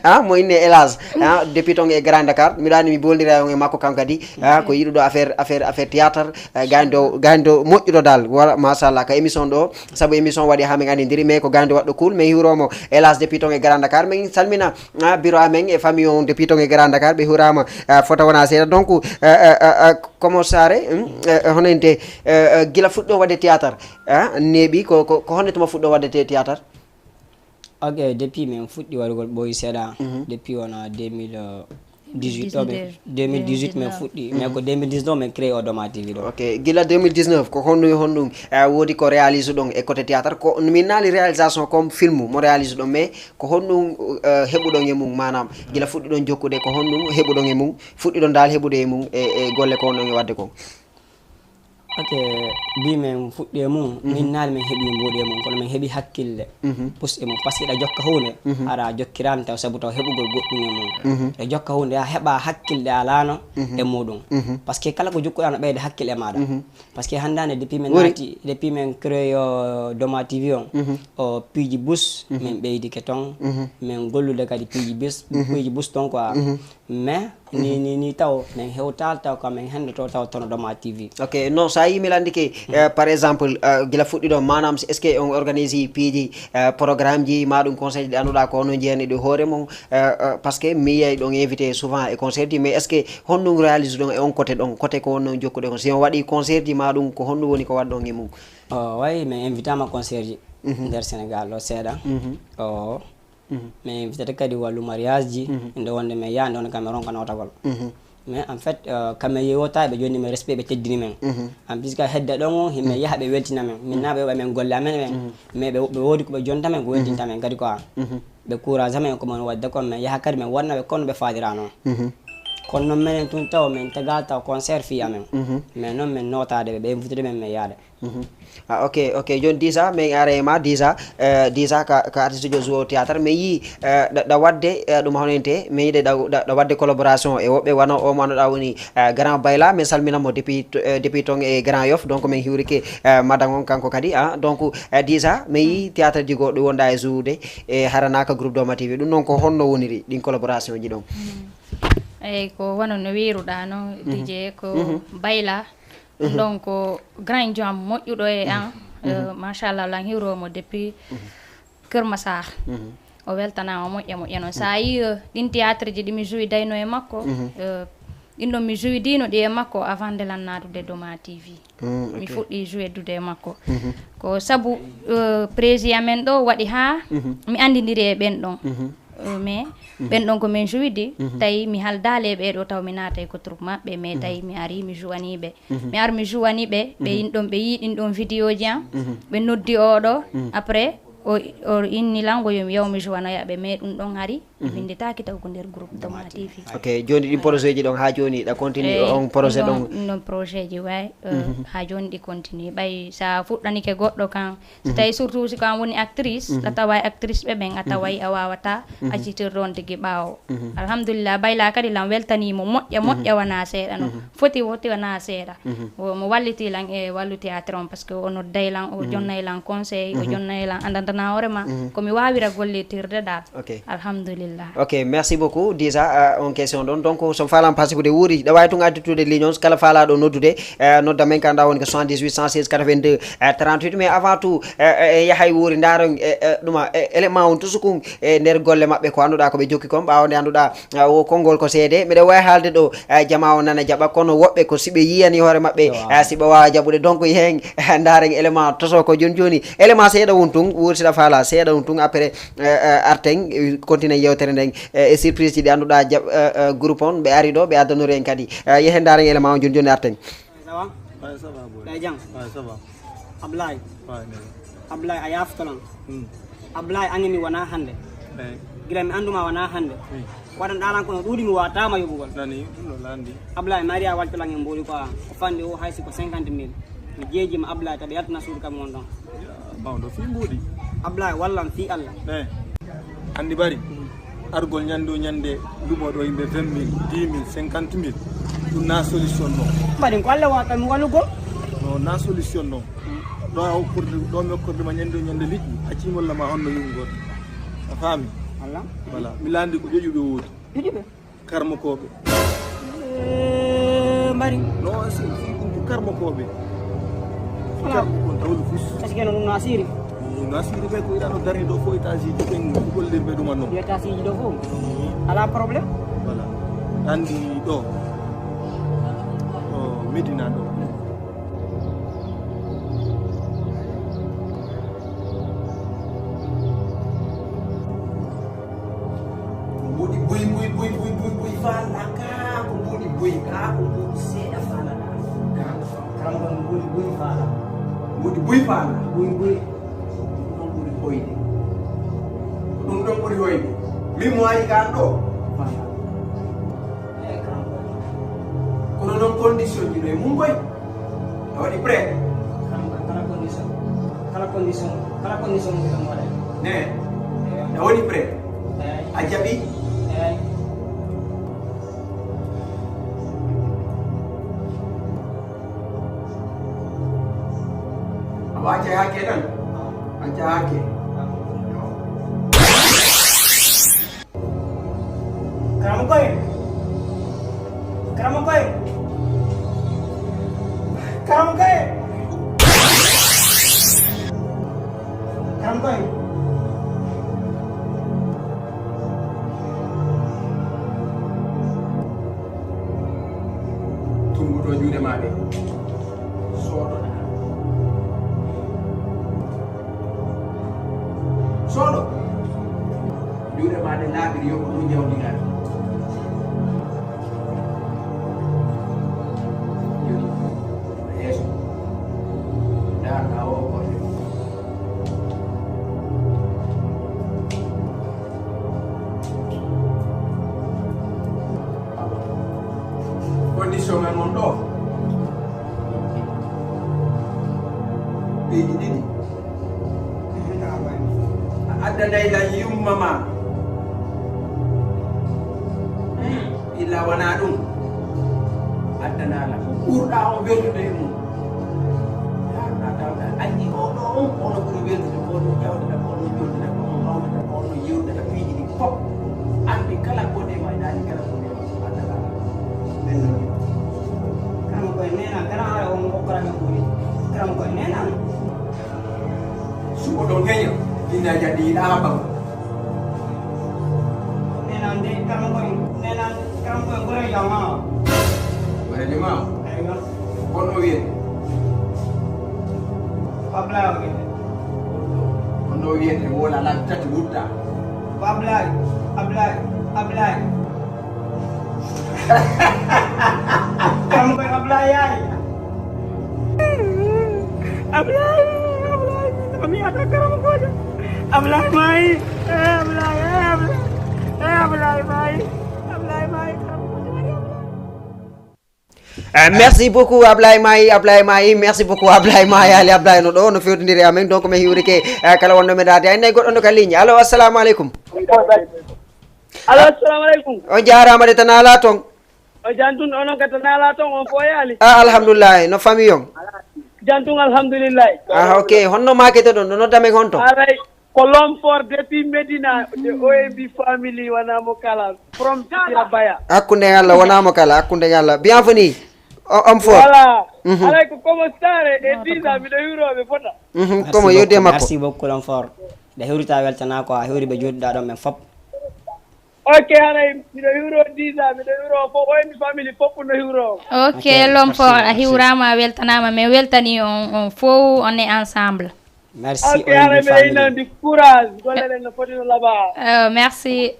Ah, mo inne Elas. Ah, depuis ton e Grand Dakar. Miɗo anndi mi boldira on e makko kanko kadi. Ah, ko yiɗuɗo affaire, affaire, affaire théâtre. Ah, gaañdo, gaañdo moƴƴuɗo dal. Voilà, machallah. Ka émission ɗo, sabu émission waɗi ha min anndindiri, mais ko gaañdo waɗɗo cool. Min hiwromo Elas depuis ton e Grand Dakar. Min salmina, ah, bureau amen e famille on depuis ton e Grand Dakar. Ɓe hiwrama, ah, fota wona seeɗa. Donc, ah, ah, ah, ah, Komo Sare, hmm, eh, hono inte, eh, eh, gila fuɗɗo waɗde théâtre. Ah, neeɓi ko, ko, ko honde tuma fuɗɗo waɗde te-, théâtre? Ok, depuis min fuɗɗi waɗugol ɓooyi seeɗa, Mhm. depuis wona deux mille dix-huit ɗo, min, Dix-neuf. deux mille dix-huit min Dix-neuf. fuɗɗi, mais Mhm. ko deux mille dix-neuf min créé o Doma T V ɗo. Ok, gila deux mille dix-neuf, ko honɗum, honɗum, eh, woodi ko réalise ɗon e côté théâtre? Ko min naali réalisation comme film mo réalise ɗon, mais ko honɗum, eh, heɓuɗon e mum, maanaam, gila fuɗɗiɗon jokkude, ko honɗum heɓuɗon e mum, fuɗɗiɗon dal heɓude e mum e, e golle ko honɗon e waɗde ko? Ok, bi min fuɗɗi e mum, Mhm. min naali min heɓi mbuuɗi e mum, kono min heɓi hakkille, Mhm. pus e mum, parce que ɗa jokka huunde, Mhm. aɗa jokkirani taw sabu taw heɓugol goɗɗum e mum. Mhm. Ɗa jokka huunde, a heɓa hakkille alano Mhm. e muɗum. Mhm. Parce que kala ko jokkuɗa no ɓeyda hakkille e maɗa. Mhm. Parce que hannde depuis min Wori. naati, depuis min créé o Doma T V on, Mhm. o piiji bus, Mhm. min ɓeydike ton, Mhm. min gollude kadi piiji bus, Mhm. piiji bus ton quoi. Mhm. Mais Ni, ni, ni taw, min hewtaali taw kam, min henndoto taw toon Doma T V. Ok, non, so a yii mi lanndike, eh, par exemple, eh, gila fuɗɗi ɗo, maanaam, est-ce que on organise piiji, eh, programme ji, ma ɗum conseil ɗi annduɗaa ko onon njiyani ɗi hoore mon, eh, eh, parce que mi yiyay ɗon invité souvent e concert ji, mais est-ce que honɗum réalise ɗon e on côté ɗon, côté ko wonno jokkude kon? Si on waɗi concert ji, ma ɗum ko honɗum woni ko waɗɗon e mum? O, wayi, min invitaama concert ji nder Sénégal ɗo seeɗa. O, min invitata kadi wallu mariage ji, nde wonde min yaha, nde wonde kam mi ronka nawtagol. Mais en fait, euh, kam mi yewtaɓe ɓe jonni min respect, ɓe teddini min. En plus ka hedda ɗon o, himɓe yaha ɓe weltina min. Min na ɓe yoɓa min golle amen ɓen. Mais ɓe, ɓe woodi ko ɓe jonta min, ko weltinta min kadi quoi. Ɓe courage amen ko mon wadde kon, min yaha kadi min wonna ɓe kono ɓe faalira non. Kono non minen tun taw min taga taw concert fii amen. Mais non min nootade ɓe, ɓe invitude min, min yaade. Mhm. Ah, ok, ok. Joni Disa, min ara e ma, Disa, eh, Disa ka, ka artiste jo jouer théâtre, min yii, eh, ɗa, ɗa wadde, eh, ɗum honente, min yiɗe ɗa, ɗa, ɗa wadde collaboration e woɓɓe, wano o mo annduɗa woni, eh, Grand Bayla, min salmina mo depuis to, eh, depuis ton e Grand Yoff, donc min hiwrike, eh, madan on kanko kadi, ah, donc, eh, Disa, min yii théâtre ji goɗɗo wonda e jouer, e haranaka groupe Doma T V, ɗum noon ko honno woniri ɗin collaboration ji ɗon? Eyyi, ko wano no wiruɗa noon, D J, ko Bayla. Ɗum ɗon ko grand jo am moƴƴuɗo e an. Eh, machallah, lan hiwro mo depuis Kër Massar. O weltanaama moƴƴa moƴƴa noon. So a yii, eh, ɗin théâtre ji ɗi mi jouidayno e makko, eh, ɗin ɗon mi jouidino ɗi e makko avant nde lan naatude Doma T V. Mi fuɗɗi joueddude e makko. Ko sabu, eh, prési amen ɗo waɗi haa mi anndindiri e ɓen ɗon. Eh, mais ɓen ɗon ko min jouidi, tawi mi haldaali e ɓee ɗo, taw mi naatay ko troupe maɓɓe, mais tawi mi ari mi jouwani ɓe. Mi ar mi jouwani ɓe, ɓe in ɗon, ɓe yii ɗin ɗon vidéo ji am, ɓe noddi oɗo, après o, o inni lan ko yo mi yaw mi jouwanoya ɓe, mais ɗum ɗon hari mi winnditaaki taw ko nder groupe Doma T V. Ok, joni ɗin projet ji ɗon haa joni ɗa continue on projet ɗon? Ɗum ɗon projet ji way, eh, haa joni ɗi continue. Ɓay sa fuɗɗanike goɗɗo kan, so tawi surtout si ko an woni actrice, a tawa e actrice ɓe ɓen, a taway a wawata accitirde on tigi ɓaawo. Alhamdulillah, Bayla kadi lan weltani mo moƴƴa moƴƴa wona seeɗa no. Foti foti wona seeɗa. Mo, mo walliti lan e wallu théâtre on, parce que o nodday lan, o jonnay lan conseil, o jonnay lan andantana hoore ma ko mi wawira gollitirde dal. Ok. Alhamdulillah. Ok, merci beaucoup. Déjà, euh, on question ɗon. Donc, so faalan passé ko de wuuri, ɗa wawi tun addude ligne on, kala faalaɗo noddude, eh, nodda men ka nda woni ko soixante-dix-huit cent seize quatre-vingt-deux, eh, trente-huit. Mais avant tout, eh, eh, yahay wuuri, ndaron, eh, eh, ɗuma, eh, élément on tout sukun, eh, nder golle maɓɓe ko annduɗa ko ɓe jokki kon, ɓawo nde annduɗa, eh, o konngol ko seede. Miɗa wawi haalde ɗo, eh, jama o nana jaɓa, kono woɓɓe ko si ɓe yiyani hoore maɓɓe, eh, si ɓe wawa jaɓude. Donc, hen, ndaren élément toso ko joni joni. Élément seeɗa won tun, wuuri siɗa faala, seeɗa won tun, après, eh, eh, arten, eh, continue yewtere nden, eh, e surprise ji ɗi annduɗa jaɓ-, eh, eh, groupe on, ɓe ari ɗo, ɓe addanori en kadi. Eh, yehen ndaren élément on joni joni arten. Ça va? Ouais, ça va, boy. Ɗa e jam? Ouais, ça va. Ablaye. Ouais, nene. Ablaye, a yaftolan. Hmm. Ablaye, ange mi wona hannde. Eh. Gila mi annduma wona hannde. Hmm. Waɗan ɗalan kono ɗuuɗi mi wawatama yoɓugol. Nani, ɗum no landi. Ablaye, Maria waltolan en mboɗi quoi. Ko fanɗi o haysi ko cinquante mille. Mi jeejima Ablaye, taɓe yaltana suudu kam won ɗon. Mawɗo fii mbuuɗi. Ablaye, wallan fii Allah. Eh. Anndi bari. Argol ñannde o ñannde lumo ɗo yimɓe vingt mille, dix mille, cinquante mille. Ɗum na solution non. Mbaɗen ko Allah wawa kam wallugol. No na solution non. Ɗo a hokkorde, ɗo mi hokkorde ma ñannde o ñannde liƴƴi, a cimol lama honno yumgol. A faami? Allah. Voilà. Mi landi ko ƴoƴuɓe woodi. Ƴoƴuɓe? Karmokooɓe. Eh, mari. No, si, si, ɗum ko karmokooɓe. Voilà. Karmo kon tawlu fus. Est-ce que no ɗum no asiri? No asiri ɓe ko iɗano darni ɗo fof étage ji ɓen ko gollirɓe ɗum anno. Étage ji ɗo fof? Ala problème. Voilà. Andi ɗo. Ɗo Medina ɗo. Ko mbuuɗi buy, buy, buy, buy, buy, buy faala, kaa ko mbuuɗi buy, kaa ko mbuuɗi seeɗa faala, kaa. Karam, karam ko mbuuɗi buy faala. Mbuuɗi buy faala? Buy, buy. Ko ɗum ɗon ɓuri hoyde. Ko ɗum ɗon ɓuri hoyde. Min mo ari kaan ɗo. Faala. Eey, karam ko. Kono noon condition ji no e mum koy. A waɗi prêt? Karam ko kala condition. Kala condition. Kala condition ko ɗum waɗa. Ne. Eey. A waɗi prêt? Eey. A jaɓi? Eey. A waca hake tan? A waca hake. Karam koy. Karam kay. Karam kay. Tumbuto juuɗe ma ɗe. Soodo. Soodo. Juuɗe ma ɗe laaɓiri, yo ko ɗum jawdi ngal. Joni, yeeso. Ndaa ka o golle. Condition men on ɗo. Piiji ɗiɗi. A addanay lan yumma ma. Hmm, illa wona ɗum. Addana lan ko ɓurɗa on weldude e mum. Yaruɗa tawɗa anndi oɗo on, ono ɓuri weldude, ko ono ƴawdata, ko ono jondata, ko ono mawnata, ko ono yewtata piiji ɗi fof. Anndi kala ko ndema e daani kala ko ndema. Addana lan. Ɓen non. Karam koye nena, kana ara on ko kala ɓuri. Karam koye nena. Suɓo ɗon heña, inna jaddi yiɗa haɓɓa. Nenan de, karam koye, nenan, karam koye, gore jama. Gore jama? Eywa. Kono wiyete? Ablaye o wiyete. Kono wiyete, wola lan tati wutta. Ablaye, Ablaye, Ablaye. Karam koye Ablaye yaay. Ablaye, Ablaye, ko mi ata karam koye. Ablaye maayi. Eh, Ablaye, eh, Ablaye. Eh, Ablaye maayi. Ablaye maayi, karam koye maayi, Ablaye. Eh, merci beaucoup Ablaye Mayi, Ablaye Mayi, merci beaucoup Ablaye Mayi, Ali Ablaye no ɗo no fewtondiri e amen, donc mi hiwrike, eh, kala wonɗo men daade ay nay goɗɗo no ka ligne. Allo, assalamu aleykum. Allo, assalamu aleykum. On jaaraama de, tan ala toon. O jantun onon ka tan ala toon, on fo yaali. Ah, alhamdulillahi, no famille on? Jantun alhamdulillahi. Ah, ok, honno maakete ɗon, no nodda men honto? Alay, ko Lomfor depuis Medina, de O M B family, wona mo kala, from Sirabaya. Hakkunde e Allah, wona mo kala, hakkunde e Allah. Bienvenue. O, on fort. Voilà. Mhm. Alay ko komo sare e disa, miɗo hiwroɓe fota. Mhm, merci komo yewde beaucoup, makko. Merci beaucoup, Lomfor. Nde hewrita weltana ko a hewri ɓe joɗɗa ɗon men fop. Ok, haray miɗo hiwro disa, miɗo hiwro fof, O M B family fof no hiwro. Ok, ok, Lomfor, merci, a merci. Hiwrama, a weltanama, min weltani on, on fof, on est ensemble. Merci, ok, haray miɗo innandi courage, golle ɗen no foti no laaɓa. Euh, merci.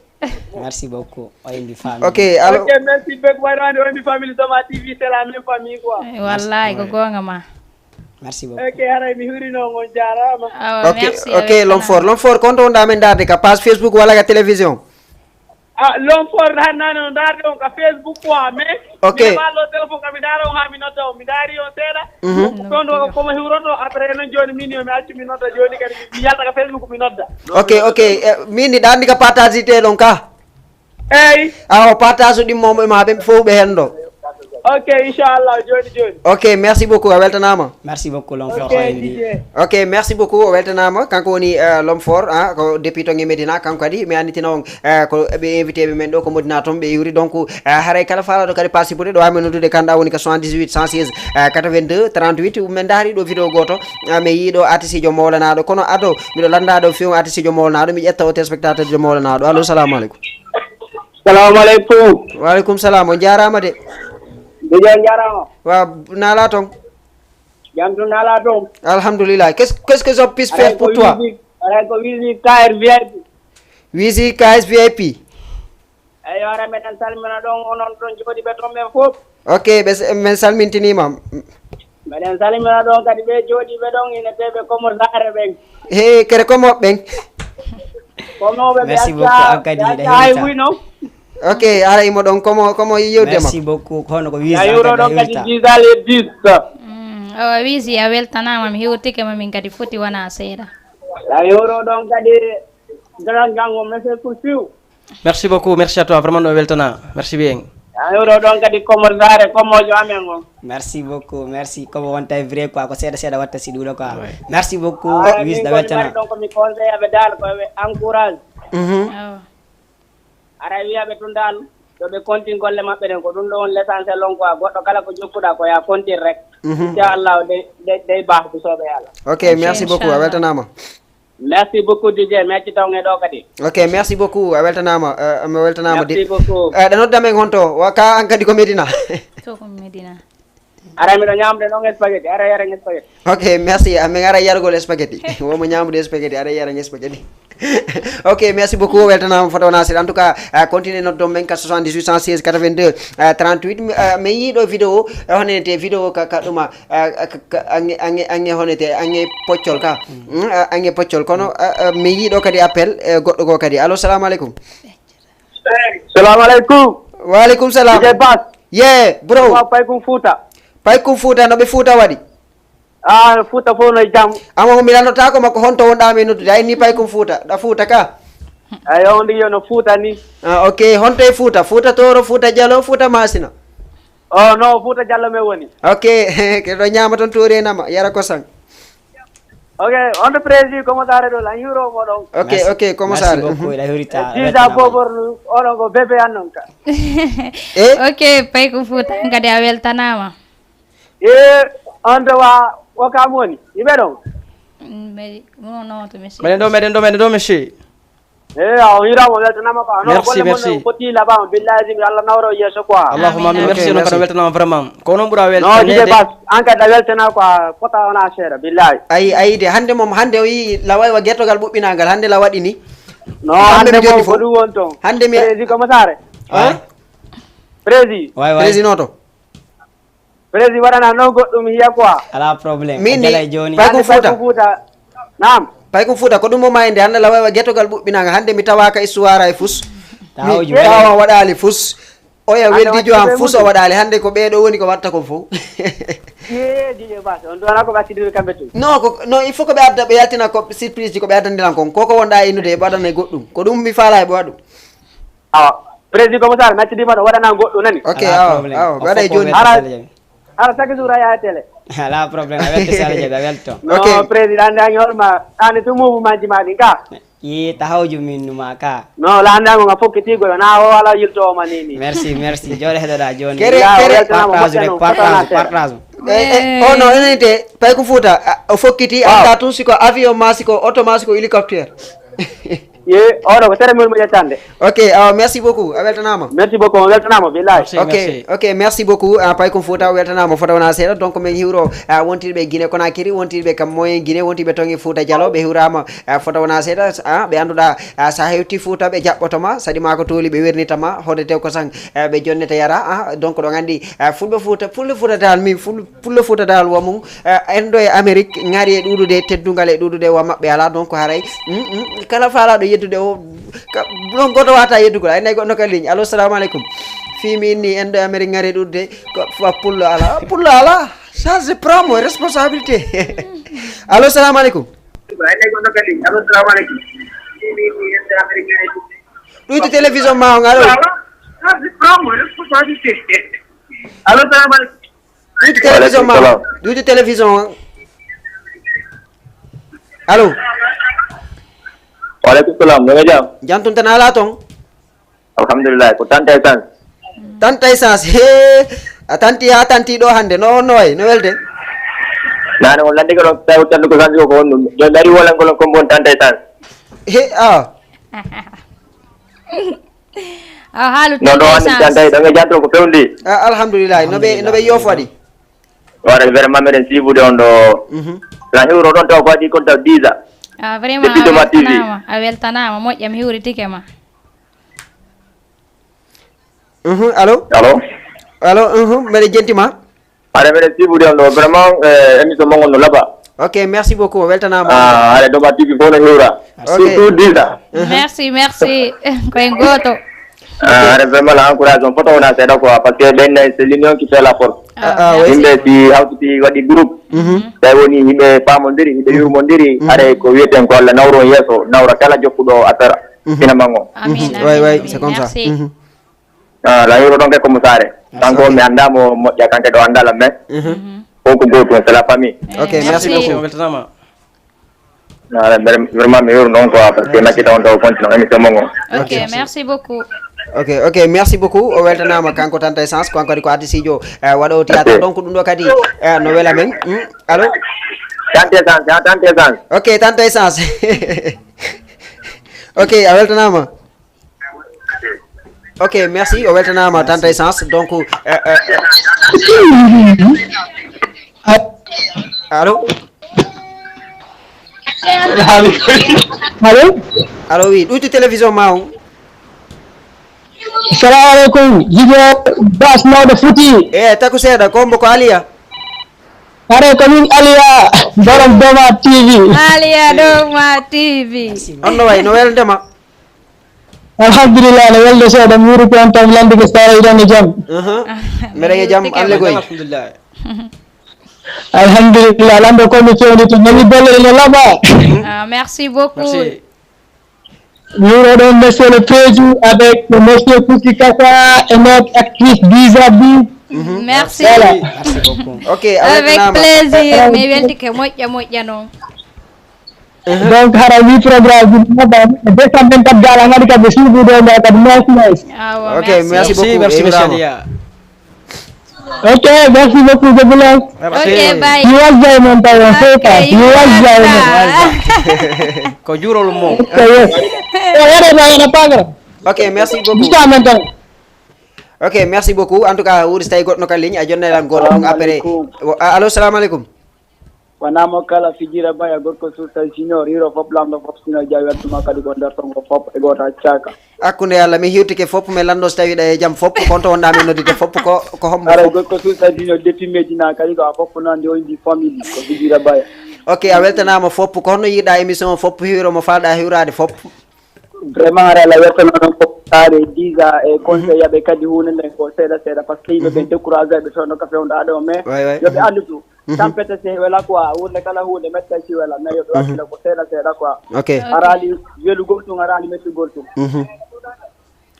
Merci beaucoup, O M B family. Ok, alors. Ok, merci beaucoup, wayrande O M B family, Doma T V, c'est la même famille, quoi. Eh, wallahi, ko goonga ma. Merci beaucoup. Ok, haray mi hiwrino, on jaaraama. Awa, ok, merci, ok, a weltanaama. Lomfor, Lomfor, ko honto wonɗa men ndaarde ka page Facebook walla ka télévision? Ah, Lomfor, hannde no ndaarde on ka Facebook quoi, mais ok. Miɗo ɓaallo téléphone kam, mi ndaara on haa mi nodda on, mi ndaari on seeɗa. Mhm. Toon ɗo ko komo hiwroto, après noon jooni min yo mi accu mi nodda jooni kadi, mi yalta ka Facebook mi nodda. Ok, ok, eh, min ni ɗaanni ka partage te ɗon ka? Eyi. Awa, partage ɗimmo ma ɓe fof ɓe hendo. Ok, inchallah, jooni, jooni. Ok, merci beaucoup, a weltanaama. Merci beaucoup, Lomfor. Ok, Didier. Ok, merci beaucoup, o weltanaama. Kanko woni, euh, Lomfor, ah, ko depuis to e Medina, kanko kadi, mi annitina on, euh, ko ɓe invité ɓe men ɗo, ko Medina toon ɓe iwri. Donc, euh, haray kala faalaaɗo kadi participude, ɗo amen noddude, kanɗa woni ko soixante-dix-huit, cent seize, euh, quatre-vingt-deux, trente-huit, men ndaari ɗo vidéo gooto, ah, mi yii ɗo artiste jo mawlanaaɗo, kono ado, miɗo lannda ɗo few artiste jo mawlanaaɗo, mi ƴetta o téléspectateur jo mawlanaaɗo. Allo, salamu aleykum. Salamu aleykum. Wa aleykum salam. On jaaraama de. Didier, on jaaraama. Wa, nala toon? Jam tun nala toon? Alhamdulillah. Qu'est-ce, qu'est-ce que je puisse faire pour toi? Aray ko Wizi, aray ko Wizi K R V I P. Wizi K S V I P. Eyo, ara meɗen salmina ɗon onon ɗon jooɗiiɓe toon ɓen fof. Ok, ɓe s-, min salmintiniima. Meɗen salmina ɗon kadi ɓe jooɗiiɓe ɗon ine tee ɓe komo saare ɓen. He, kere komo ɓen. Komo ɓe merci beaucoup, an kadi hiɗa hewta. Hay wino. Ok, ara imo ɗon komo, komo yewde merci makko. Beaucoup. Hono ko Wizi ya yuro ɗon kadi dix à les dix. Mm, o Wizi a weltanaama, mi hewtike ma min kadi foti wona seeɗa. Ya yuro ɗon kadi grand gango monsieur Koulfiou. Merci beaucoup, merci à toi, vraiment no weltana. Merci bien. A yewto ɗon kadi komo saare, komojo amen on. Merci beaucoup, merci. Komo wonta e vrai quoi, ko seeɗa seeɗa watta si ɗuuɗo quoi. Ouais. Merci beaucoup, ah, Wizi da weltana. Ɗon ko mi conseil aɓe dal ko ɓe encourage. Mhm. Awa. Ara wiyaɓe tun dal. Yo ɓe kontin golle maɓɓe ɗen, ko ɗum ɗo woni l'essentiel on quoi. Goɗɗo kala ko jokkuɗaa ko yaa kontin rek. Mhm. Inchallah dey dey dey baax bu soobee Yàlla. Ok, merci beaucoup, a Inchallah. Weltanaama. Merci beaucoup, DJ. Mi acci taw nge ɗo kadi. Ok, merci beaucoup, a weltanaama. Eh, mi weltanaama de. Merci beaucoup. Eh, ɗa nodda men honto wa ka an kadi ko Medina. To ko Medina. Ara miɗo ñamde ɗon spaghetti, ara yara nge spaghetti. Ok, merci. Amin ara yargol spaghetti. Womo ñamude spaghetti, ara yara nge spaghetti. Ok, merci beaucoup, weltanaama foto wona seeɗa. En tout cas, uh, continue noddon men ka soixante-dix-huit cent seize quatre-vingt-deux, uh, trente-huit. Uh, min yiiɗo vidéo, uh, honete vidéo ka ka ɗuma, uh, ka- ka- ange ange ange honete ange poccol ka. Mm, uh, ange poccol kono, uh, uh, min yiiɗo kadi appel, uh, goɗɗo goo kadi. Allo, salamu aleykum. Salamu aleykum. Wa aleykum salam. Ije bas. Ye bro. Ma pay kum fuuta. Pay kum fuuta, no ɓe fuuta waɗi? Ah, fuuta fof no jam. Ama mi lannotaako makko honto wonɗa min noddude, ay ni pay kum fuuta ɗa fuuta ka. Ay on ndi yono fuuta ni. Ah, ok, honto e fuuta? Fuuta toro, fuuta jalo, fuuta masina. Oh no, fuuta jallo me woni. Ok. Keɗo ñama toon toori e nama yara kosan. Ok, on to président, comment ça arrête la hiro mo ɗon? Ok, ok, comment ça Merci arrête? Beaucoup, la hurita. Déjà bobor on ko bébé an non ka. Eh? Ok, pay ko fuuta an kadi a weltanaama. E on to wa o kam woni. Ibe ɗon. Mbeɗi muno noto monsieur. Meɗen ɗo, meɗen ɗo, meɗen ɗo, monsieur. E a o hira mo weltanama ko ano Merci, golle mon merci. Foti laba billahi Allah nawro yeso quoi. Allahumma amin. Amin. Merci Ok, no merci. Kano weltanama vraiment. Ko onon ɓura No weltanede. Ije bas, an ka da weltana quoi. Fota on a sera billahi. Ayi ayi de hannde moom hannde o yii lawa wa gertogal ɓuɓɓinagal hannde la waɗi ni. No Kamɓe hande mi jooɗi mo fof. Ko ɗum won ton. Hannde mi Président, comment ça arrête? Hein? Président. Way way. Président to. Président waɗana non goɗɗum hiya quoi. Ala problème. Min ni Adala e joni. Pay ko Hande pay fuuta. Ko fuuta. Naam. Pay ko fuuta ko ɗum o mayde hannde la wawa gertogal ɓuɓɓinagal hannde mi tawaka histoire e fus. Tawa o Mi jooɗi. tawa waɗali fus. Oya Hannde weldijo waɗi am ɓe fus o mutu. Waɗali hannde ko ɓeɗo woni ko watta kon fof. Ye dije bas on ɗona ko ɓattidiri kamɓe tun. Non ko non il faut ko ɓe adda ɓe yaltina ko surprise ko ɓe addaniran kon koko wonɗa innude ɓe waɗana e goɗɗum ko ɗum mi faala e ɓe waɗu. Awa. Président, comment ça arrête? Merci dima ɗo waɗana goɗɗum nani. Ok Ala awa problème. awa O waɗa e fof ko joni. welta Ara- télé. Ara saki sura ya télé. Ala problème. A welta sala jaɓi a welto. No Ok. Président, andangi holma ani tu mubu manji ma ɗin ka. Yi taxaw ju min numa ka. No la andango nga fokkitigo yo na o wala yilto o manini. Merci merci. Jooɗo heɗoɗa joni. Kere Ya kere. Weltanama Partage moƴƴa rek no, partage fotanate. Partage. Eh, eh, ono enente pay ko fuuta a- o fokkiti Waaw. Anda tun siko avion ma siko auto ma siko hélicoptère. Ye oɗo ko tere mum mo ƴettande. Ok awa merci beaucoup a weltanama. Merci beaucoup, on weltanama billahi. Merci, Ok merci. Ok merci beaucoup a pay kon fuuta o weltanama foto wona seeɗa donc min hiwro a wontirɓe Guinée Conakry wontirɓe kam moyen Guinée wontirɓe toon e Fouta Dialo ɓe hiwrama a foto wona seeɗa a ɓe annduɗa a sa hewti Fouta ɓe jaɓɓotoma saɗi ma ko tooli ɓe wernitama hoɗete ko san a ɓe jonnete yara a donc ɗon anndi a fulɓe Fouta fulɓe Fouta dal min ful Pullo Fuuta Dal wa mum eh, enɗo e Amérique ŋari e ɗuuɗude teddungal e ɗuuɗude wa maɓɓe alaa donc haray mm, mm, kala faalaaɗo yeddude o ka- ɗon goto wata yeddugol ay nay goɗɗo ka ligne allo salamu aleykum fii mi inni enɗo e Amérique ŋari e ɗuuɗude ko fa pullo alaa pullo alaa ça je prends mon responsabilité allo salamu aleykum ɗuyti télévision ma o ŋaro Allo, salamu aleykum. Ɗuuti télévision ma. Ɗuuti télévision o. Allo. Waaleykum salam, no jam? Jam tun tan ala ton. Alhamdulillah, ko tante essence. Tante essence. He. A tanti ya tanti ɗo hannde. No no way, no welde. Nane on landi ko taw tan ko sanji ko on. Do dari wala ngol ko bon tante essence. He ah. Aw haalu No do wani tante do ngi jantro ko pewndi. Ah, alhamdulillah. No be no be yofo waɗi. Wara vraiment meɗen sibude on ɗo. Mhm. La hewro ɗon taw fadi kon taw dix ans. Ah, vraiment Député a ma T V. weltanama a weltanama moƴƴam hiwritike ma. Mhm, allo. Allo. Allo, mhm, mbeɗa jentima. Ara meɗen sibude on ɗo vraiment eh, émission mo ngon no laba. Ok, merci beaucoup. Weltanama. Ah, ara do ma T V ko no hewra. Ok. Surtout dix ans. Merci merci. Koye goto. Ah, ara vraiment la encourage on photo on a c'est d'accord parce que ben c'est l'union qui fait la force. Ah, ah, oui. Yimɓe si hawtiti waɗi groupe. Mhm. Tawi woni yimɓe paamondiri yimɓe yurmondiri Mhm. haray ko wiyeten ko Allah nawron yeeso nawra kala jokkuɗo affaire Mhm. finalement o. Amin. Oui, oui, Amin. c'est comme ça. Merci. Mhm. Ah, la yewro ɗon kay ko mo saare kanko mi annda mo moƴƴa kanke ɗo annda la mais Mhm. ko ko gotum c'est la famille. Ok, Eh, merci beaucoup. Weltanama. Voilà, vraiment mi wuro noon quoi, parce que macci taw taw fonti noon émission mon o. Ok, Merci. Merci beaucoup. Ok, ok, merci beaucoup. O weltanaama kanko tanta essence, kanko kadi ko artiste ijo, eh, waɗoowo théâtre. Ok. Donc ɗum ɗo kadi, eh, no wela men. Hmm? Allo? Tante essence, ah, tante essence. Ok, tanta essence. Ok, a weltanaama. Ok, merci. O weltanaama tanta essence. Donc, eh, eh, eh. Allo? Allo? Allo, oui, ɗuytu télévision ma o. Salamu aleykum. Jigo Bas mawɗo Futi. E taku seeɗa, ko mbo ko Aliya? Are ko min Aliya, borom Doma T V. Aliya Doma T V. On no way, no weldema? Alhamdulillah, no welde seeɗa, mi wuri toon tan lande ko sara iɗon e jam. Uh-huh. Mbeɗa e jam, alle goy. Alhamdulillah. Alhamdulillah, lande ko mi fewni to nani bolle ene laba. Ah, merci beaucoup. Mi wuro ɗon monsieur le président avec monsieur Kusi Kasa et notre actrice Bizabi. Merci. Voilà. Ok, a Avec weltanaama. Plaisir. Mi weltike moƴƴa moƴƴa noon. Donc hara wi programme ji ɗi mbaɗa décembre vingt-quatre gala ngadi kadi suuɗude nda kadi nice nice. Awa, Ok, merci beaucoup. Merci, merci, Ibrahima. Aliya. Ok, merci beaucoup, je vous laisse. Ok, bye. Mi wajja e mon tawi on Ok, seyta. Mi wajja e mon. Ko juurol mo. Ok, yes. O yere ba ene pagra. Ok, merci beaucoup. Jusqu'à maintenant. Ok, merci beaucoup. En tout cas, wuuri so tawi goɗɗo no ka ligne, a jonnay lan goto ɗum après. Wo- a- Allo, salamu aleykum. Wonamo kala fijira baya gorko suusa junior hiro fop lamɗo fop sino jawi weltuma kadi ko nder tongo fop e goto accaka. Hakkunde Allah, min hirtike fop, min lanndo so tawi ɗa e jam fop, ko honto wonɗa min noddite fop, ko ko hombo Ara fop. Gorko suusa junior depuis Medina kadi ko a fop nandi o indi famille ko fijira baya. Ok, a weltanama fop, ko honno yiɗa émission o fop, hiwro mo falɗa hiwrade fop? Vraiment ara la wertana ɗon fop sare disa e conseil yaɓe kadi hunde nden ko seeɗa seeɗa par ce que yimɓe ɓen découragé ɓe fewno ka fewdaɗo o mais Ouais, ouais. Yoɓe andu tu tampete se wela quoi hunde kala hunde metta si wela mais yoɓe wakkila ko seeɗa seeɗa quoi. Ok. Arali welugol tun arali mettugol tun. Mhm.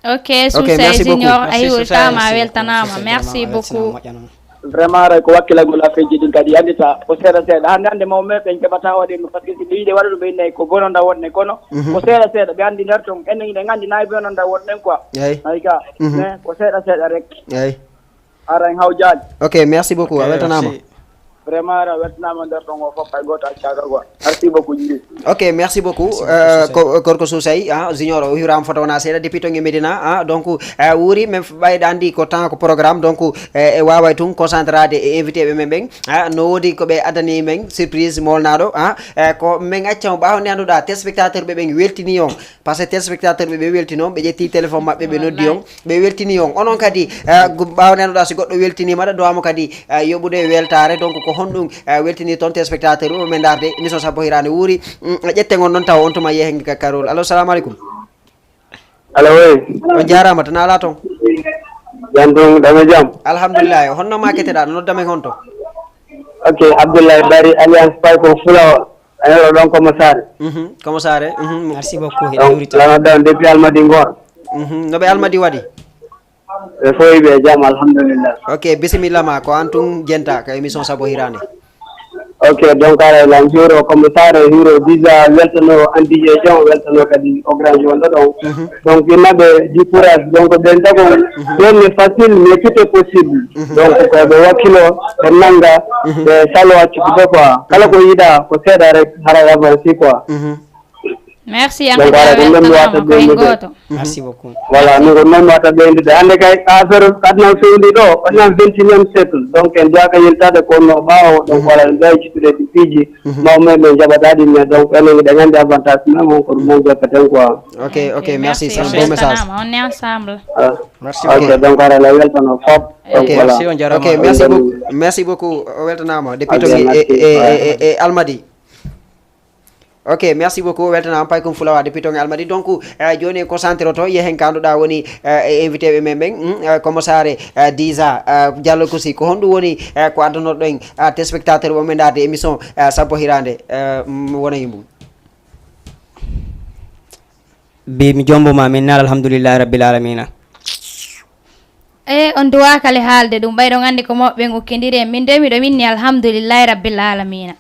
Ok, Ok, Sousay merci beaucoup. Junior a Merci, hiwirtama Sousay. weltanama. Sousay, Merci vraiment, a beaucoup. weltanama, moƴƴanama. Vraiment ara ko wakkilagol affaire ji ɗin kadi andita ko seeɗa seeɗa hande hande mawɓe ɓen keɓata waɗe ɗum par ce que si ɓe yiɗe waɗa ɗum ɓe innay ko bononda wonne kono ko seeɗa seeɗa ɓe andi nder ton enen hiɗen andi nayi bononda wonɗen quoi. Eyi. Ayi ka Mhm. mais ko seeɗa seeɗa rek Eyi. Ara en hawjaali. Ok, merci beaucoup. A weltanama. Merci. Vraiment ara weltanama nder ton o fof hay goto accaka quoi. Merci beaucoup Djiby. Ok, merci beaucoup. Merci Euh, beaucoup, ko gorko Sousay, ah, Junior o hiwrama foto wona seeɗa depuis ton e Medina, ah, donc, ah, wuuri men f- ɓayɗa andi ko temps ko programme, donc, eh, e wawa tun concentrade e invité ɓe men ɓen, ah, no wodi ko ɓe adani men surprise molnaɗo, ah, eh, ko men acca mo ɓawo nde annduɗa téléspectateur ɓe ɓen weltini on, par ce que téléspectateur ɓe ɓe weltini on, ɓe ƴetti téléphone maɓɓe ɓe noddi on, ɓe weltini on. Onon kadi, eh, gu- ɓawo nde annduɗa si goɗɗo weltinima ɗa dowama kadi, eh, yoɓude weltare, donc ko honɗum, eh, weltini ton téléspectateur o men darde émission sappo hirande wuuri. Mm, ƴetten on noon taw on tuma yeehe ka karol. Allo, salamu aleykum. Allo, oui. On jarama, tana ala ton. Jam tun, ɗame jam. Alhamdulillah. Honno ma keteɗa, no nodda men honto? Ok, Abdoulaye Bari, Alliance Pay ko Fulawa. Ayoro ɗon ko Masare. Mhm, komo sare. Mhm. Merci beaucoup. Hiɗa Donc, yewrita. lana ɗon depuis Almadi Ngor. Mhm. No ɓe Almadi waɗi? Ɓe fof ɓe jam, alhamdulillah. Ok, bisimilla ma, ko an tun jenta ka émission sappo hirande. Ok, donc ara lan hiro commissaire hiro déjà weltano andi je jam weltano kadi o grand wonɗo ɗon. Donc innaɓe du courage, donc ɓen tagon ɗon ne facile mais tout est possible. Donc ko ɓe wakkilo ɓe nanga ɓe salo accude quoi, kala ko yiɗa ko seeɗa rek hara avance quoi. Merci en Donc kadi ara a ko noon mi weltanama wata ko en ɓeydude. Goto. Merci beaucoup. Voilà, ɗum ko noon wata ɓeydude hannde kay affaire aduna fewndi ɗo ko noon vingt et unième siècle, donc en duwaka yiltade ko no ɓaawo. Donc wala en mbawi jittude ɗi piiji mawɓe men ɓe jaɓata ɗin, mais donc enen eɗen anndi avantage men on ko ɗum on jokkaten quoi. Ok, ok, merci, c'est un On bon message. Weltanama, on est ensemble. Ah. Merci Ok, beaucoup. Donc ara la weltano fop. Donc Ok. Voilà. Merci, on jarama. Ok, merci Welcome. beaucoup. Merci beaucoup. O weltanama depuis Ok, to e, merci. e, e, e, e Almadi. Ok, merci beaucoup. O weltanama Paykum Fulawa depuis to e Almadi. Donc, eh, joni en concentré to yehen ka annduɗa woni, eh, e invité ɓe men ɓen, hmm, eh, komo sare, eh, déjà, eh, Diallo Koussi. Ko honɗum woni, eh, ko addannoɗo en, eh, téléspectateur o men darde émission, eh, sappo hirande, eh, mm, wona yimɓe. Bi mi jombuma min nal alhamdulillahi rabbil alamina. E on duwakale haalde ɗum ɓay ɗon anndi ko mawɓe ɓen ukkindiri en min de miɗo winni alhamdulillahi rabbil alamina.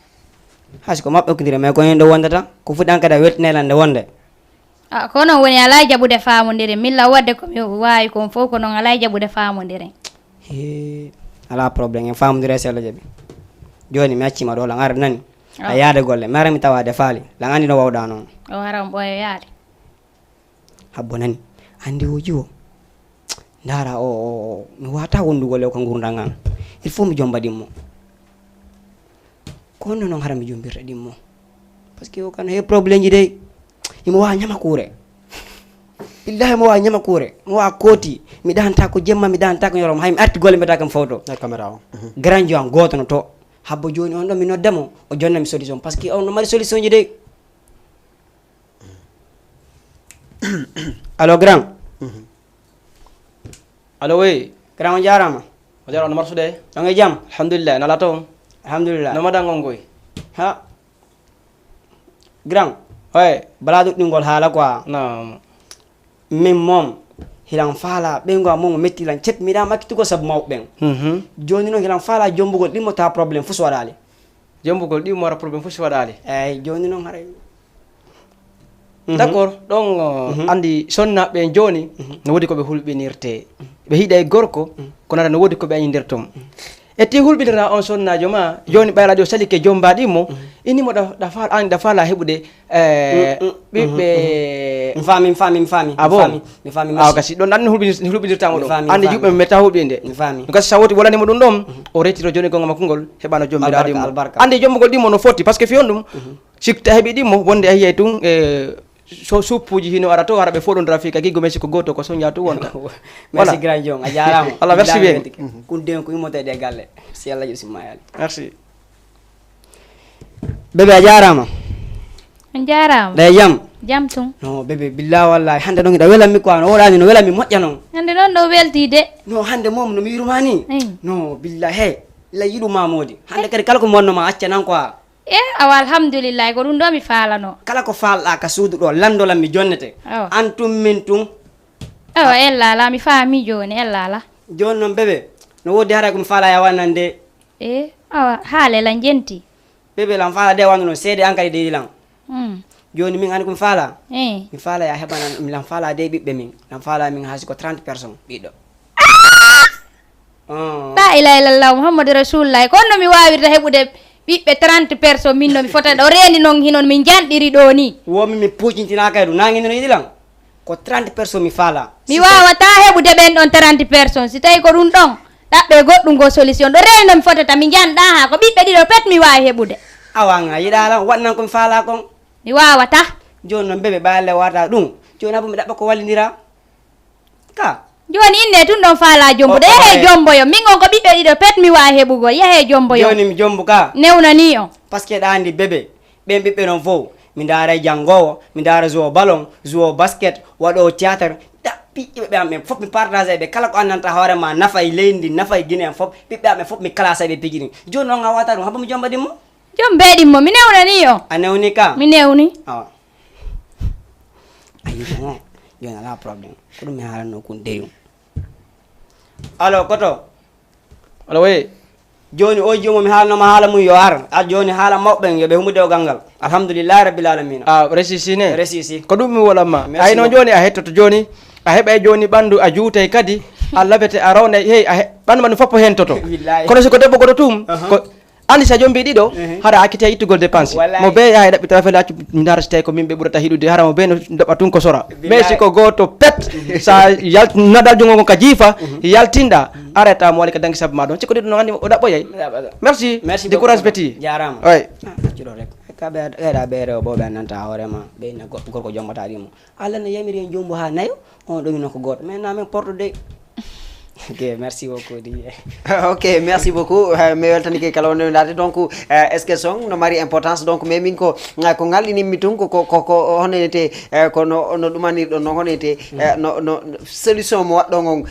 Hay so ko maɓɓe okkondiren, mais ko en ɗo wondata, ko fuɗɗi an kadi a weltinay lan nde wonde. A, ko noon woni alaa jaɓude faamondire. Min la wadde ko mi waawi kon fof, ko noon alaa jaɓude faamondire. Hee, alaa problème, en faamondire seeɗa jaɓi. Jooni mi accima ɗo, lan ara nani. A yaade golle, mi ara mi tawa de faali. Lan anndi no wawɗa noon. O ara on ɓooya yaade. Habbo nani. Anndi o jiwo. Ndaara o, o, o, mi waata wondugol e ko ngurndan an. Il faut mi jomba ɗimmo. Ko honno noon hara mi jombirta ɗimmo? Parce que o kan he problème ji dey. Imo waawa ñama kuure. Billahi mo waawa ñama kuure. Mo waawa kooti. Mi ɗaanta ko jemma, mi ɗaanta ko ñoroma. Hay mi arti golle mbiyata kam fawto. E caméra o. Mhm. Grand jo an gooto no to. Habbo jooni on ɗo mi nodda mo. O jonna mi solution. Parce que on no mari solution ji dey. Allo, grand. Mhm. Allo, oui. Grand, on jaaraama. O jaaraama, no marsude? On e jam? Alhamdulillah, nala toon? Alhamdulillah. No maɗa ngon koy? Ha. Grand. Oye. Balaa ɗuɗɗingol haala quoi. Naam. Min moom, hilan faala, ɓeyngu am moom o metti lan, cet mi ɗa makkitugo sabu mawɓe ɓen. Mhm. Jooni noon, hilan faala jombugol ɗimmo ta problème fof so waɗaali. Jombugol ɗimmo ara problème fof so waɗaali. Eey, jooni noon haray. Mhm. D'accord, ɗon, uh, mhm, anndi sonnaaɓe ɓen jooni, mhm, no woodi ko ɓe hulɓinirtee. Mhm. Ɓe hiɗa e gorko, mhm, kono aɗa no woodi ko ɓe añindirtum. Mhm. E ti hulɓinira on sonnaajo ma, jooni ɓayra ɗo salike jomba ɗimmo, mhm, ini mo ɗa, ɗa faal, an ɗa faala heɓude, eh, mm, mm, ɓiɓɓe. Mhm, mhm. Mi faami, mi faami, mi faami. Ah bon? Mi faami, mi faami, awa merci. Kasi ɗon anndi hulɓinir-, hulɓinirtamo ɗo. Mi faami, mi faami. Anndi juɓɓe mi metta hulɓinde. Mi faami. Kasi sa woti wolani mo ɗum ɗon, mhm, o retiro jooni gonga makko ngol, heɓano jombiraɗi mo. Albarka, albarka. Anndi jombugol ɗimmo no foti, parce que fiyon ɗum, mhm, sikta heɓi ɗimmo, wonde a yiyay tun, eh, so suppuji hino ara to, hara ɓe foɗondira fii ka gigo, mais si ko gooto ko soña tu wonta. Merci. Voilà. Grand John, a jaaraama. Allah, merci bien. Billahi weltike. Mhm. Kun den ko immotede e galle. Si Allah jiɗi simma yaali. Merci. Bébé, a jaaraama. On jaaraama. Ɗa e jam? Jam tun. No, bébé, billahi wallahi, hannde ɗon hiɗa welammi quoi, no woɗani, no welammi moƴƴa non. Hannde noon ɗo welti de. No, hannde moom no mi yuruma ni. Eyi. No, billahi, hey, la yiɗuma moodi. Hannde kadi kala ko mi wonno ma acca nan quoi. E, awa, alhamdulillahi, ko ɗum ɗo mi faalano. Kala ko faalɗa ka suudu ɗo, lanndo lan mi jonnete. Awa. An tun, min tun. Awa, ella ala, mi faami jooni, ella ala. Jooni noon, bébé, no woodi haray ko mi faala ya wanan de. E, awa, haale lan jenti. Bébé, lan faala de wano noon, seede an kadi deydi lan. Mm. Jooni min, an ko mi faala? Eh. Mi faala ya heɓanan, lan faala de ɓiɓɓe min. Lan faala min haa si ko trente personnes, ɓiɗɗo. Ah. La ilaha illallah, Muhammadu Rasulullah. Ko honno mi waawirta heɓude ɓiɓɓe trente personnes, min no mi fota ɗo reeni noon, hinon min njanɗiri ɗo ni? Wo min mi puucintinaa kay ɗum. Naange no yiɗi lan? Ko trente personnes mi faala. Mi waawataa heɓude ɓen ɗon trente personnes. Si tawi ko ɗum ɗon, ɗaɓɓe goɗɗum go solution. Ɗo reeni no mi fotata, mi njanɗaa haa ko ɓiɓɓe ɗiɗo pet mi waawi heɓude. Awa, an a yiɗaa lan, waɗ nan ko mi faala kon. Mi waawataa. Jooni noon, bébé, ɓaalle waata ɗum. Jooni, abu mi ɗaɓɓa ko wallindiraa. Ka. Jooni inne tun ɗon faala jombude. O, o, yahe e jomboyo. Min on ko ɓiɓɓe ɗiɗo pet mi waawi heɓugol. Yahe e jomboyo. Jooni mi jombu ka. Newnanii on. Parce que ɗa anndi bébé, ɓen ɓiɓɓe ɗon fof, mi ndaara e janngoowo, mi ndaara joueur ballon, joueur basket, waɗoowo théâtre. Ɗa ɓiɓɓe ɓe am ɓen fof mi partage e ɓe. Kala ko annanta hoore ma nafa e leydi ndi, nafa e Guinée en fof, ɓiɓɓe am ɓen fof mi classe e ɓe piiji ɗin. Jooni on a wata ɗum, haba mi jomba ɗimmo. Jom beeɗimmo, mi newnanii on. A newni ka? Mi newni. Awa. A yiɗi mo? Jooni alaa problème. Ko ɗum mi haalanno kun deyum. Allo, koto? Allo, oui. Jooni o joomum mi haalnoma haala mum yo ar. A jooni haala mawɓe ɓen yo ɓe humude o ganngal. Alhamdulillahi rabbil alamina. A resi si ne? Resi si. Ko ɗum mi wolamma. Merci beaucoup. Ayno jooni a hettoto jooni. A heɓay jooni ɓanndu a juutay kadi. A labete a rawnay hey a he-, ɓanndu ma ɗum foppo heen toto. Billahi. Kono si ko debbo goto tum, aha, ko Anndi si a jombii ɗiɗo, ehe, haɗa hakkite ittugol dépense. Wallahi. Mo bee yaha e ɗaɓɓita fele accu mi ndaara si tawi ko min ɓe ɓurata hiɗude, hara mo bee no doɓa tun ko sora. Billahi. Mais si ko gooto pet, mhm, sa yalt-, nadal junngo ngon ka jiifa, mhm, yaltinɗa, mhm, arrêta mo wali ka dangi sabu ma ɗon. Cikko ɗiɗo no anndi o ɗaɓɓoyay. Ɗaɓɓata. Merci. Merci beaucoup. Du courage, petit. Jaaraama. Ouais. Ah, accu ɗo rek. Ka ɓe, ɓeeɗa ɓeere o ɓo ɓe annanta hoore ma, ɓe inna goɗɗo gorko jombata ɗimo. Allah no yamiri en jombu haa nayo, on ɗomi noon ko gooto. Mais na min porto de. Ok, merci beaucoup, D J. Ok, merci beaucoup. Eh, mi weltanike kala wonde ndaade. Donc, eh, est-ce que son no mari importance? Donc, mais min ko, eh, ko ngalɗinimmi tun ko, ko, ko, ko honete, eh, ko no, no ɗumanirɗo, no honete, eh, no, no, no solution mo waɗɗo ngon,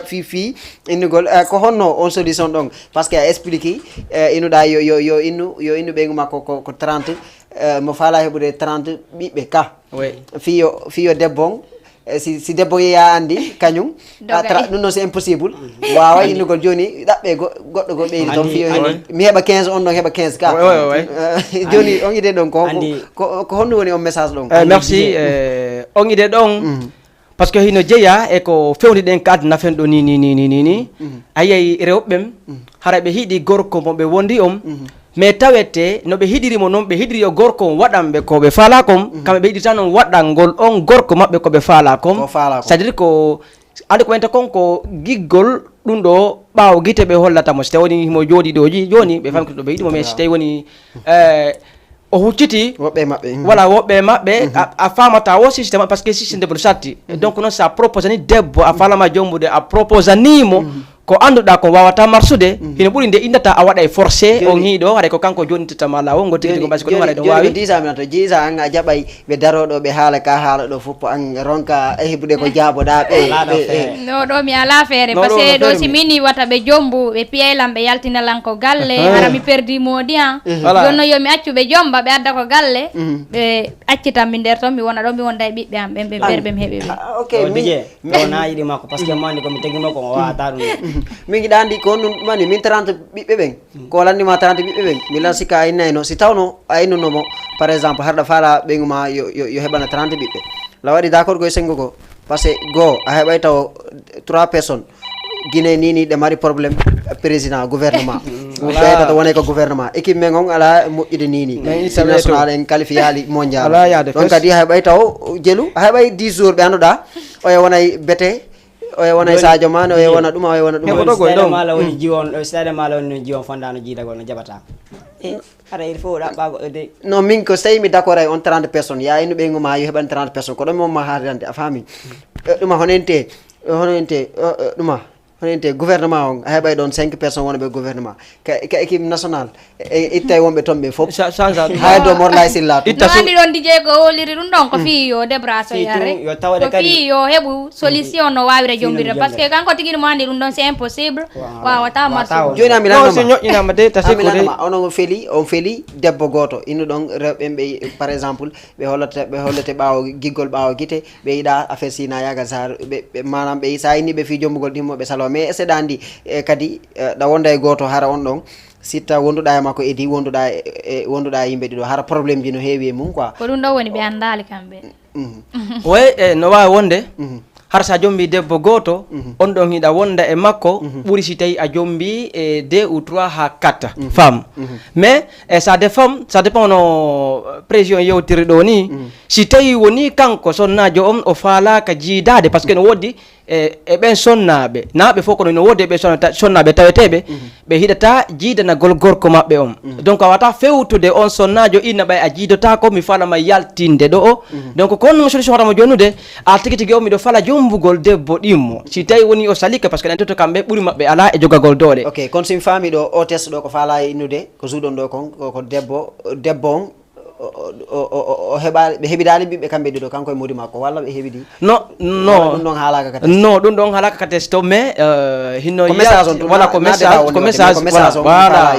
fii, fii innugol, eh, ko honno on solution ɗon? Parce que a explique, eh, innuɗa yo, yo, yo innu, yo innu ɓeygu makko ko, ko trente, eh, mo faala heɓude trente ɓiɓɓe ka. Oui. Fii yo, fii yo debbo on, E si, si debbo yeeya anndi kañum, a tra- ɗum noon c'est impossible. Waaway innugol jooni, ɗaɓɓe go- goɗɗo go ɓeydi toon. Fiyo hino mi heɓa quinze, on ɗon heɓa quinze ka. Jooni on idée ɗon ko, ko, ko honɗum woni on message ɗon? Eh, merci. Eh, on idée ɗon, parce que hino jeeya e ko fewndi ɗen ka aduna fen ɗo ni, ni, ni, ni, ni, ni. A yiyay rewɓe ɓen, hara ɓe hiɗi gorko mo ɓe wondi on, mais tawete no ɓe hiɗiri mo noon, ɓe hiɗiri yo gorko on waɗan ɓe ko ɓe faalaa kon, kamɓe ɓe hiɗirta noon waɗangol on gorko maɓɓe ko ɓe faalaa kon. C'est-à-dire ko, andi ko wenta kon ko giggol ɗum ɗo ɓaawo gite ɓe hollata mo. Si tawi woni himo jooɗi ɗo ji, jooni ɓe famkito ɓe yiɗi mo, mais si tawi woni, eh, o hucciti, woɓɓe maɓɓe, voilà, woɓɓe maɓɓe, a, a faamata o système, parce que système debbo no satti. Donc noon sa proposani debbo, a faalama jombude, a proposani mo, ko annduɗaa ko waawata marsude, hino ɓuri nde innata a waɗa e forcé, on hiiɗo, haray ko kanko jonnitata ma laawol ngol tigi tigi, parce que ɗum haray ɗum waawi. Jisa an a jaɓay ɓe daroo ɗo, ɓe haala ka haala ɗo fof, an ronka heɓude ko jaaboɗaa ɓe. No, ɗo mi alaa feere, parce que ɗo si mini wata ɓe jombu, ɓe piyay lan, ɓe yaltina lan ko galle, hara mi perdi moodi an. Jooni noon yo mi accu ɓe jomba, ɓe adda ko galle, ɓe accitan mi nder ton, mi wona ɗo, mi wonda e ɓiɓɓe am ɓen, ɓe berɓe mi heɓi ɓe. Ah, ok. Ɗo min Didier, ɗo na yiɗi makko, parce que mo andi ko mi tegi makko, o wawata ɗum. Min giɗa andi ko honɗum mani, min trente ɓiɓɓe ɓen. Ko lanni ma trente ɓiɓɓe ɓen. Mi lan sika a innayno, si tawno a innuno mo, par exemple, harɗa faala ɓeygu ma yo, yo, yo heɓana trente ɓiɓɓe. La waɗi d'accord koye sengo go. Parce que go, a heɓay taw trois personnes. Guinée ni, ni ɗe mari problème président, gouvernement. Ɓeytata wonay ko gouvernement. Équipe men on ala moƴƴude ni, ni. Si national en qualifiali mondial. Ala yaade. Donc kadi a heɓay taw jelu, a heɓay dix jours ɓe annduɗa, oya wonay Bete, oya wona Sadio Mané, oya wona ɗuma, oya wona ɗuma. Heɓoto goy ɗon. Mala woni jiwon, stade mala woni jiwon fondano jiidagol no jaɓata. E, hara il faut ɗaɓɓa goɗɗo dey. Non, min ko sey mi d'accord ay on trente personnes, ya inu ɓeygu ma yo heɓan trente personnes, ko ɗon mi wonma haaldande, a faami? E, ɗuma honente, honente, ɗuma honente gouvernement on, a heɓay ɗon cinq personnes wonɓe gouvernement. Ka, ka équipe nationale, e, ittay wonɓe toon ɓe fof. Hay do Morlay Silla. Itta su- ɗon Didier ko holiri ɗum ɗon ko fii yo Debra so yare. Ko fii yo heɓu solution no waawira jombirde. Parce que kanko tigi no mo andi ɗum ɗon c'est impossible. Wawata marsude. Jooni a milanno ma. Ñoƴƴinama de tasi ko de. Onon on feli, on feli debbo gooto. Innu ɗon rewɓe ɓe, par exemple, ɓe hollata, ɓe hollete ɓaawo giggol, ɓaawo gite. Ɓe yiɗa affaire Sina Yaga Sarr, ɓe, ɓe, maanaam ɓe sa inni ɓe fii jombugol ɗimmo ɓe salo. Mais est-ce que ɗa andi, e, kadi, e, ɗa wonda e gooto hara on ɗon, sitta wonduɗa e makko edi, wonduɗa e, e, wonduɗa e yimɓe ɗiɗo, hara problème ji no heewi e mum quoi. Ko ɗum ɗo woni ɓe anndaali kamɓe. Way, e, no waawi wonde, hara sa jombi debbo gooto, on ɗon hiɗa wonda e makko, ɓuri si tawi a jombi e deux ou trois ha quatre femmes. Mais, e, ça dépend, ça dépend no, euh, président yewtiri ɗo ni. Si tawi woni kanko sonnaajo on o faalaaka jiidaade, parce que no woodi e, e ɓen sonnaaɓe, na ɓe fof kono no woodi e ɓen sonna-, sonnaaɓe taweteeɓe, ɓe hiɗata jiidanagol gorko maɓɓe on. Donc a wata fewtude on sonnaajo inna ɓay a jiidotaako, mi faalama yaltinde ɗo o. Donc ko honno solution wata mo jonnude, a tigi tigi on miɗo fala jombugol debbo ɗimmo. Si tawi woni o salike, parce que ɗen toto kamɓe ɓuri maɓɓe ala e jogagol doole. Ok, kono si mi faami ɗo, o test ɗo ko faala e innude, ko suuɗon ɗo kon, ko, ko debbo, debbo on, o, o, o, o, o heɓaali, ɓe heɓidaali ɓiɓɓe kamɓe ɗiɗo, kanko e moodi makko, walla ɓe heɓidi? Non, non. Walla ɗum ɗon haalaaka ka test? Non, ɗum ɗon haalaaka ka test to, mais, euh, hinno ko message on tuma, voilà, ko message, ko message, voilà,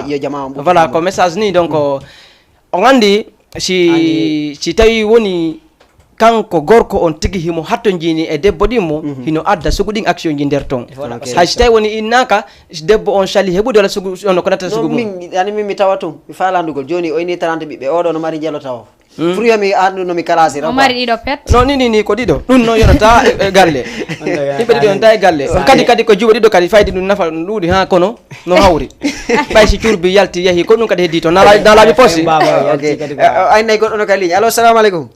voilà, ko message ni, donc, on andi, si, si tawi woni kanko gorko on tigi himo hattonjini e debbo ɗimmo, hino adda sugu ɗin action ji nder ton. Hay si tawi woni innaaka, si debbo on sali heɓude walla sugu, on ko natta sugu mum. Min, ani min mi tawa tun, mi faa landugol. Jooni o inni trente ɓiɓɓe, oɗo no mari jelo tawa. Pour yo mi andu no mi kalasi. O mari ɗiɗo pet. Non, ni, ni, ni ko ɗiɗo. Ɗum non yonata e, e galle. Yimɓe ɗiɗo yonata e galle. Kadi, kadi ko juuɓe ɗiɗo kadi fayde ɗum nafa ɗum ɗuuɗi ha kono no hawri. Ɓay si cuurbi yalti yahi, ko ɗum kadi heddi to. Na laaɓi, na laaɓi posi. Ok. Eh, ay nay goɗɗo no ka ligne. Allo, salamu aleykum.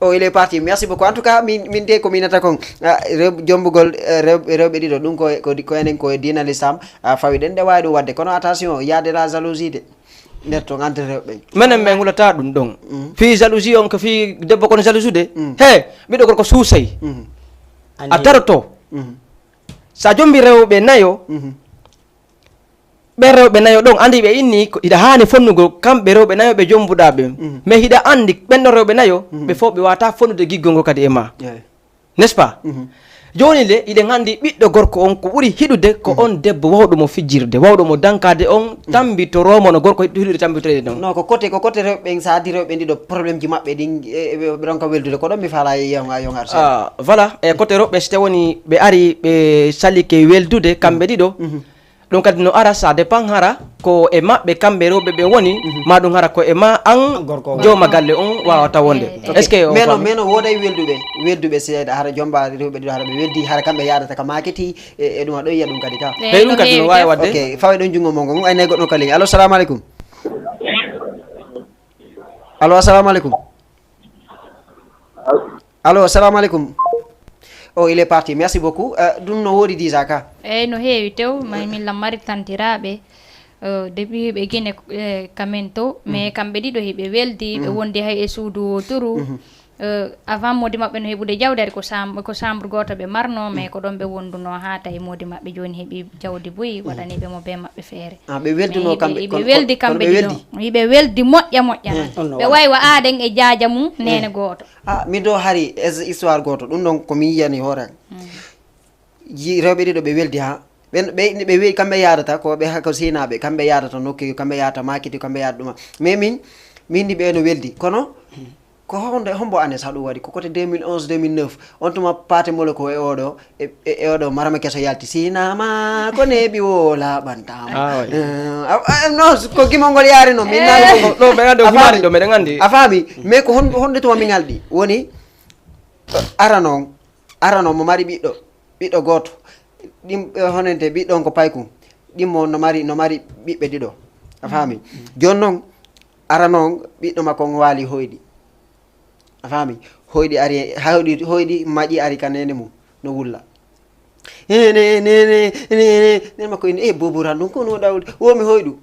Oh, il est parti. Merci beaucoup. En tout cas, min, min de ko minata kon. Ah, rew-, jombugol, eh, rew-, rewɓe ɗiɗo. Ɗum ko, ko, ko enen ko e diina l'islam. Ah, fawi ɗen ɗe waawi ɗum waɗde. Kono attention, il y a de la jalousie de. Nder to ngante rewɓe. Menen men hulata ɗum ɗon. Fii jalousie on ko fii debbo kono jalouse de. He, ɓiɗɗo gorko suusay. A daroto. Sa jombi rewɓe nayo, ɓen rewɓe nayo ɗon, andi ɓe inni ko hiɗa haani fonnugol kamɓe rewɓe nayo ɓe jombuɗa ɓen. Mais hiɗa andi ɓen ɗon rewɓe nayo, ɓe fof ɓe wata fonnude giggol ngol kadi e ma. N'est-ce pas? Jooni le, iɗen anndi ɓiɗɗo gorko on ko ɓuri hiɗude ko on debbo wawɗo mo fijirde, wawɗo mo dankaade on, tambitoroo mo no gorko hiɗude tambitoreede non. Non, ko côté, ko côté rewɓe ɓen, so addi rewɓe ɓen ɗiɗo, problème ji maɓɓe ɗin, e, e, ɓe ɗon ka weldude, ko ɗon mi faalaa yonga, yonga arsude. Ah, voilà, e côté rewɓe, so tawii woni ɓe ari, ɓe salike weldude, kamɓe ɗiɗo, ɗum kadi no ara, ça dépend hara ko e maɓɓe kamɓe rewɓe ɓe woni, ma ɗum hara ko e ma an jooma galle on wawata wonde. Est-ce que o mais non, faami? Mais non, wooday welduɓe, welduɓe seeɗa, hara jomba rewɓe ɗiɗo, hara ɓe weldi, hara kamɓe yaadata ka maketi, e, e ɗum aɗo yiya ɗum kadi ka. Eyi, ɗum kadi no waawi waɗde. Ok, fawe ɗon junngo mon ngon, ay nay goɗɗo ka ligne. Allo, salamu aleykum. Allo, assalamu aleykum. Allo, assalamu aleykum. Oh, il est parti. Merci beaucoup. Euh, ɗum no woodi déjà ka. Eyi, no heewi tew, ma min lam mari tantiraaɓe, euh, depuis ɓe Guinée, euh, kamen to, mais kamɓe ɗiɗo hiɓe weldi, ɓe wondi hay e suudu wooturu. Euh, avant modi maɓɓe no heɓude jawdi, ari ko sam-, ko chambre gooto ɓe marno, mais ko ɗon ɓe wonduno haa tawi modi maɓɓe jooni heɓi jawdi buy, waɗani ɓe mo be maɓɓe feere. Ah, ɓe welduno. Mais kamɓe, hiɓe, hiɓe kono, weldi kono kamɓe ɓe ɗiɗo. Weldi? Hiɓe weldi moƴƴa moƴƴa. Eh. Noon. Ɓe wawi wa aaden e jaaja mum, neene gooto. Ah, mi do hari es-, histoire gooto. Ɗum ɗon ko mi yiyani hoore am. Ji-, rewɓe ɗiɗo ɓe weldi ha. Ɓen, ɓe, ɓe weyi kamɓe yaadata ko ɓe ha-, ko sinaaɓe, kamɓe yaadata nokki, kamɓe yaadata makiti, kamɓe yaadata ɗuma. Mais min, min ndi ɓe no weldi. Kono, ko honde, hombo année sa ɗum waɗi? Ko côté deux mille onze, deux mille neuf. On tuma Paate Mole ko e oɗo, e, e, e oɗo Marama Keso yalti. Sinama ko neeɓi wo laaɓantaama. Ah, oui. Eh, a, a, non, ko gimol ngol yaari non. Min naali ko. Ɗo ɓe anndi o gimaani ɗo, meɗen anndi. A faami? Mais ko hon-, honde tuma min alɗi? Woni, arano on, arano mo mari ɓiɗɗo, ɓiɗɗo gooto. Ɗim, eh, honente ɓiɗɗo on ko paykun. Ɗimmo on no mari, no mari ɓiɓɓe ɗiɗo. A faami? Jooni non, arano on, ɓiɗɗo makko on waali hoyɗi. A faami? Hoyɗi ari, hoyɗi, hoyɗi maƴi ari ka neene mum, no wulla. Eh, ne, ne, ne, ne, ne, neene makko inni, "Eh, boobo ran ɗum, ko no waɗa wulde? Wo mi hoyɗu."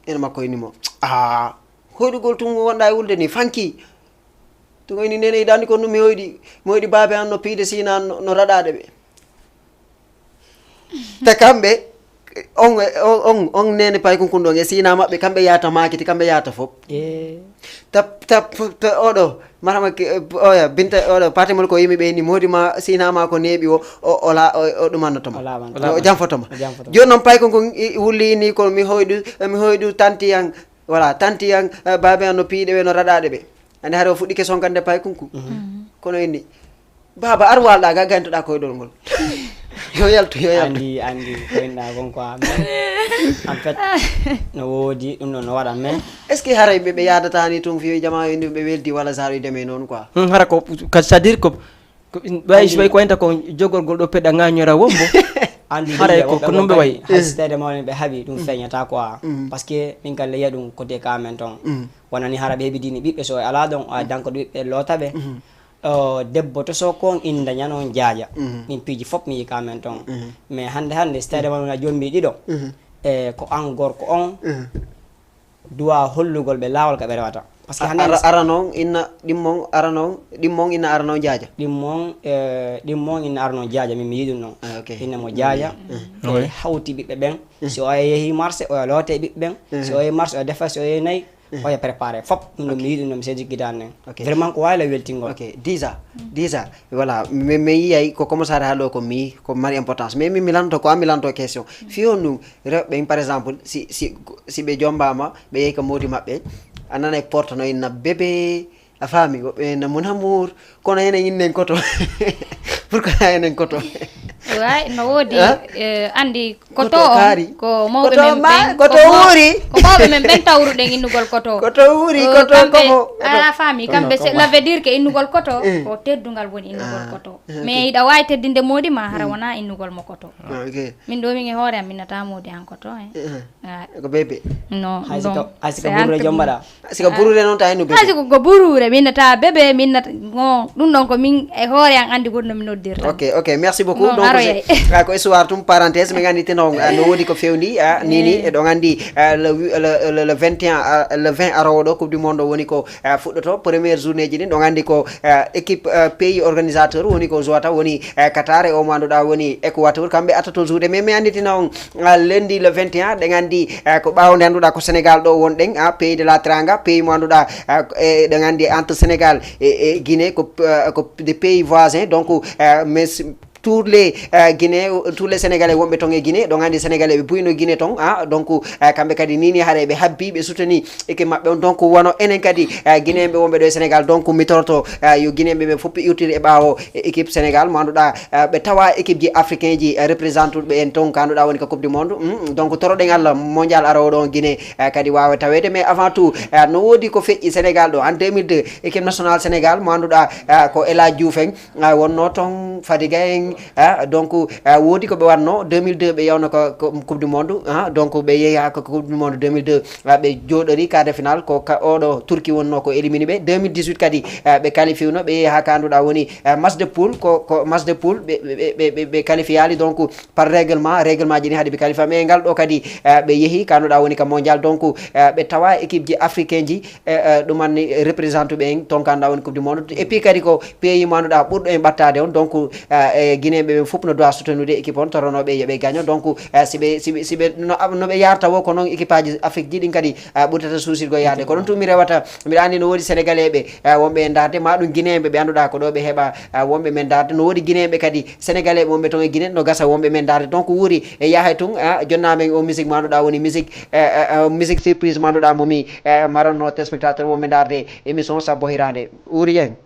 Neene makko inni mo, "Ah, hoyɗugol tun wonɗa e wulde ni, fanki." Tun o inni, "Neene, iɗa anndi ko ɗum mi hoyɗi, mi hoyɗi baabe an no piide sina no, no raɗaɗe ɓe." Te kamɓe, on, on, on, on neene paykun kun ɗon e sina maɓɓe, kamɓe yaata makiti, kamɓe yaata fop. Eh. Ta, ta, ta, oɗo, Marama ke, oya, Binta, oɗo, Paate Mol ko yimi ɓe ni, modi ma, sina ma ko neeɓi o, o, o la, o, o ɗumannoto ma. O laaɓanto. O janfoto ma. O janfoto ma. Jooni non paykun kun i, wulli ni ko mi hoyɗu, mi hoyɗu tanti an, voilà, tanti an, eh, baabe an no piiɗe ɓe, no raɗaɗe ɓe. Andi hare o fuɗɗike sonkande paykun kun. Kono inni, Baaba, ar waalɗa ga, gayntoɗa koyɗol ngol. Yo yaltu, yo yaltu. Andi, andi, ko inɗa kon quoi. En fait, no woodi, ɗum ɗon no waɗa, mais est-ce que haray ɓe, ɓe yaadata ni tun fiyo jama indi ɓe weldi walla saaru deme noon quoi? Hmm, hara ko, ka, c'est-à-dire ko, ko, ɓay, ɓay ko enta ko jogorgol ɗo peɗa ŋañora wombo. Andi haray ko, ko ɗum ɓe wayi. Hay so tawde mawɓe ɓe haɓi, ɗum feeñata quoi. Parce que min kan leya ɗum côté ka men ton. Wonani hara ɓe heɓi dini ɓiɓɓe so e ala ɗon, a danko ɓiɓɓe loota ɓe. O debbo to so ko on inda ñan on jaaja. Min piiji fop mi yika men ton. Mais hannde hannde, so tawde wona jombi ɗiɗo. E ko an gorko on duwa hollugol ɓe laawol ka ɓe rewata. Parce que hannde ara, ara noon inna ɗimmon, ara noon ɗimmon inna ara noon jaaja. Ɗimmon, e, ɗimmon inna ara noon jaaja, min mi yiɗum noon. Ah, ok. Inna mo jaaja. E hawti ɓiɓɓe ɓen. Si o yehi marché, o loote ɓiɓɓe ɓen. Si o yehi marché, o defa, si o yehi nayi, oya préparé fop. Ɗum ɗum mi yiɗi ɗum, mi seedi gidan nen. Ok. Vraiment ko wawi la weltingol. Ok, déjà, déjà, voilà, mi, mi yiyay ko commencé haalde ko mi, ko mari importance. Mais mi, mi lanto ko, mi lanto question. Fi on ɗum, rewɓe, par exemple, si, si, si ɓe jombama, ɓe yehi ka modi maɓɓe, a nanay porte no inna bébé, a faami, woɓɓe inna mon amour, kono enen innen koto. Pourquoi enen koto? Way, no woodi, eh, andi koto on, ko mawɓe men ɓen, koto wuuri, ko mawɓe men ɓen tawruɗen innugol koto. Koto wuuri, koto komo. A faami, kamɓe, cela veut dire que innugol koto, ko teddungal woni innugol koto. Mais hiɗa waawi teddinde moodi ma, hara wona innugol mo koto. Min ɗo min e hoore am, min nata moodi an koto, eh. Ko bébé. Non, hay sika, hay sika burre jombaɗa. Sika buruure noon tawi no bébé. Hay siko ko buruure, min nata bébé, min nata, bon, ɗum ɗon ko min e hoore an anndi goɗɗo no mi noddirta. Ok, ok, merci beaucoup. Donc, c'est, ah, ko histoire tum, parenthèse, min anndi teno, ah, no woodi ko fewndi, ah, nini, eɗon anndi, ah, le, le, le, le vingt et un, ah, le vingt arowo ɗo, Coupe du Monde woni ko, ah, fuɗɗoto, première journée ji ɗin, ɗon anndi ko, ah, équipe, ah, pays organisateur woni ko jouata, woni, ah, Qatar, e o mo annduɗa woni Équateur, kamɓe attoto jouer, mais mi annditina on, ah, lundi le vingt et un, ɗen anndi, ah, ko ɓaawo nde annduɗa ko Sénégal ɗo wonɗen, ah, pays de la Teranga, pays mo annduɗa, ah, e, ɗen anndi entre Sénégal e, e Guinée ko, ah, ko des pays voisins, donc, ah, mais Tous les Guinée, tous les Sénégalais wonɓe toon e Guinée, ɗon anndi Sénégalais ɓe buyno Guinée toon. Ah, donc kamɓe kadi nini haare ɓe habbi, ɓe souteni équipe maɓɓe on. Donc wano enen kadi Guinéen ɓe wonɓe ɗo e Sénégal, donc mi toroto yo Guinéen ɓe ɓe fof ɓe iwtide e ɓaawo e équipe Sénégal mo annduɗaa ɓe tawa équipe ji africain ji représentuɗo ɓe en toon ka annduɗaa woni ka coupe du monde. Donc toroɗen Allah mondial arowo ɗo on Guinée kadi waawa taweede. Mais avant tout, no woodi ko feƴƴi Sénégal ɗo en deux mille deux, équipe nationale Sénégal mo annduɗaa ko El Hadj Diouf en wonnoo toon, Fadiga en. Donc woodi ko ɓe wannoo deux mille deux, ɓe yawno ko coupe du monde. Donc ɓe yehi haa ko coupe du monde deux mille deux, ɓe jooɗori quart de finale, ko ka oɗo Turki wonnoo ko élimini ɓe. Deux mille dix-huit kadi ɓe qualifiewno, ɓe yehi haa ka annduɗaa woni match de poule, ko ko match de poule ɓe ɓe ɓe ɓe qualifiyaali. Donc par règlement, règlement ji ni haade ɓe qualifia, mais ngal ɗo kadi ɓe yehi ka annduɗaa woni ka mondial. Donc ɓe tawa équipe ji africain ji ɗumanni représentuɓe en toon ka annduɗaa woni coupe du monde. Et puis kadi ko pays mo annduɗaa ɓurɗo en ɓattaade on. Donc e Guinéen ɓe ɓen fof no doit soutenude équipe on, toronooɓe yo ɓe gaño. Donc siɓe siɓe siɓe no no ɓe yarta wo ko noon équipe aji Afrique ji ɗin kadi ɓurtata suusirgo yaade. Ko ɗon tun mi rewata, mbiɗa anndi no woodi Sénégalais ɓe wonɓe e ndaarde, ma ɗum Guinéen ɓe ɓe annduɗaa ko ɗo ɓe heɓa wonɓe men ndaarde. No woodi Guinéen ɓe kadi Sénégalais ɓe wonɓe toon e Guinée, no gasa wonɓe men ndaarde. Donc wuuri e yahay tun, jonna men o musique mo annduɗaa woni musique musique surprise mo annduɗaa mo mi maranno téléspectateur wonɓe ndaarde émission Sabbo Hiraande. Wuuri yen.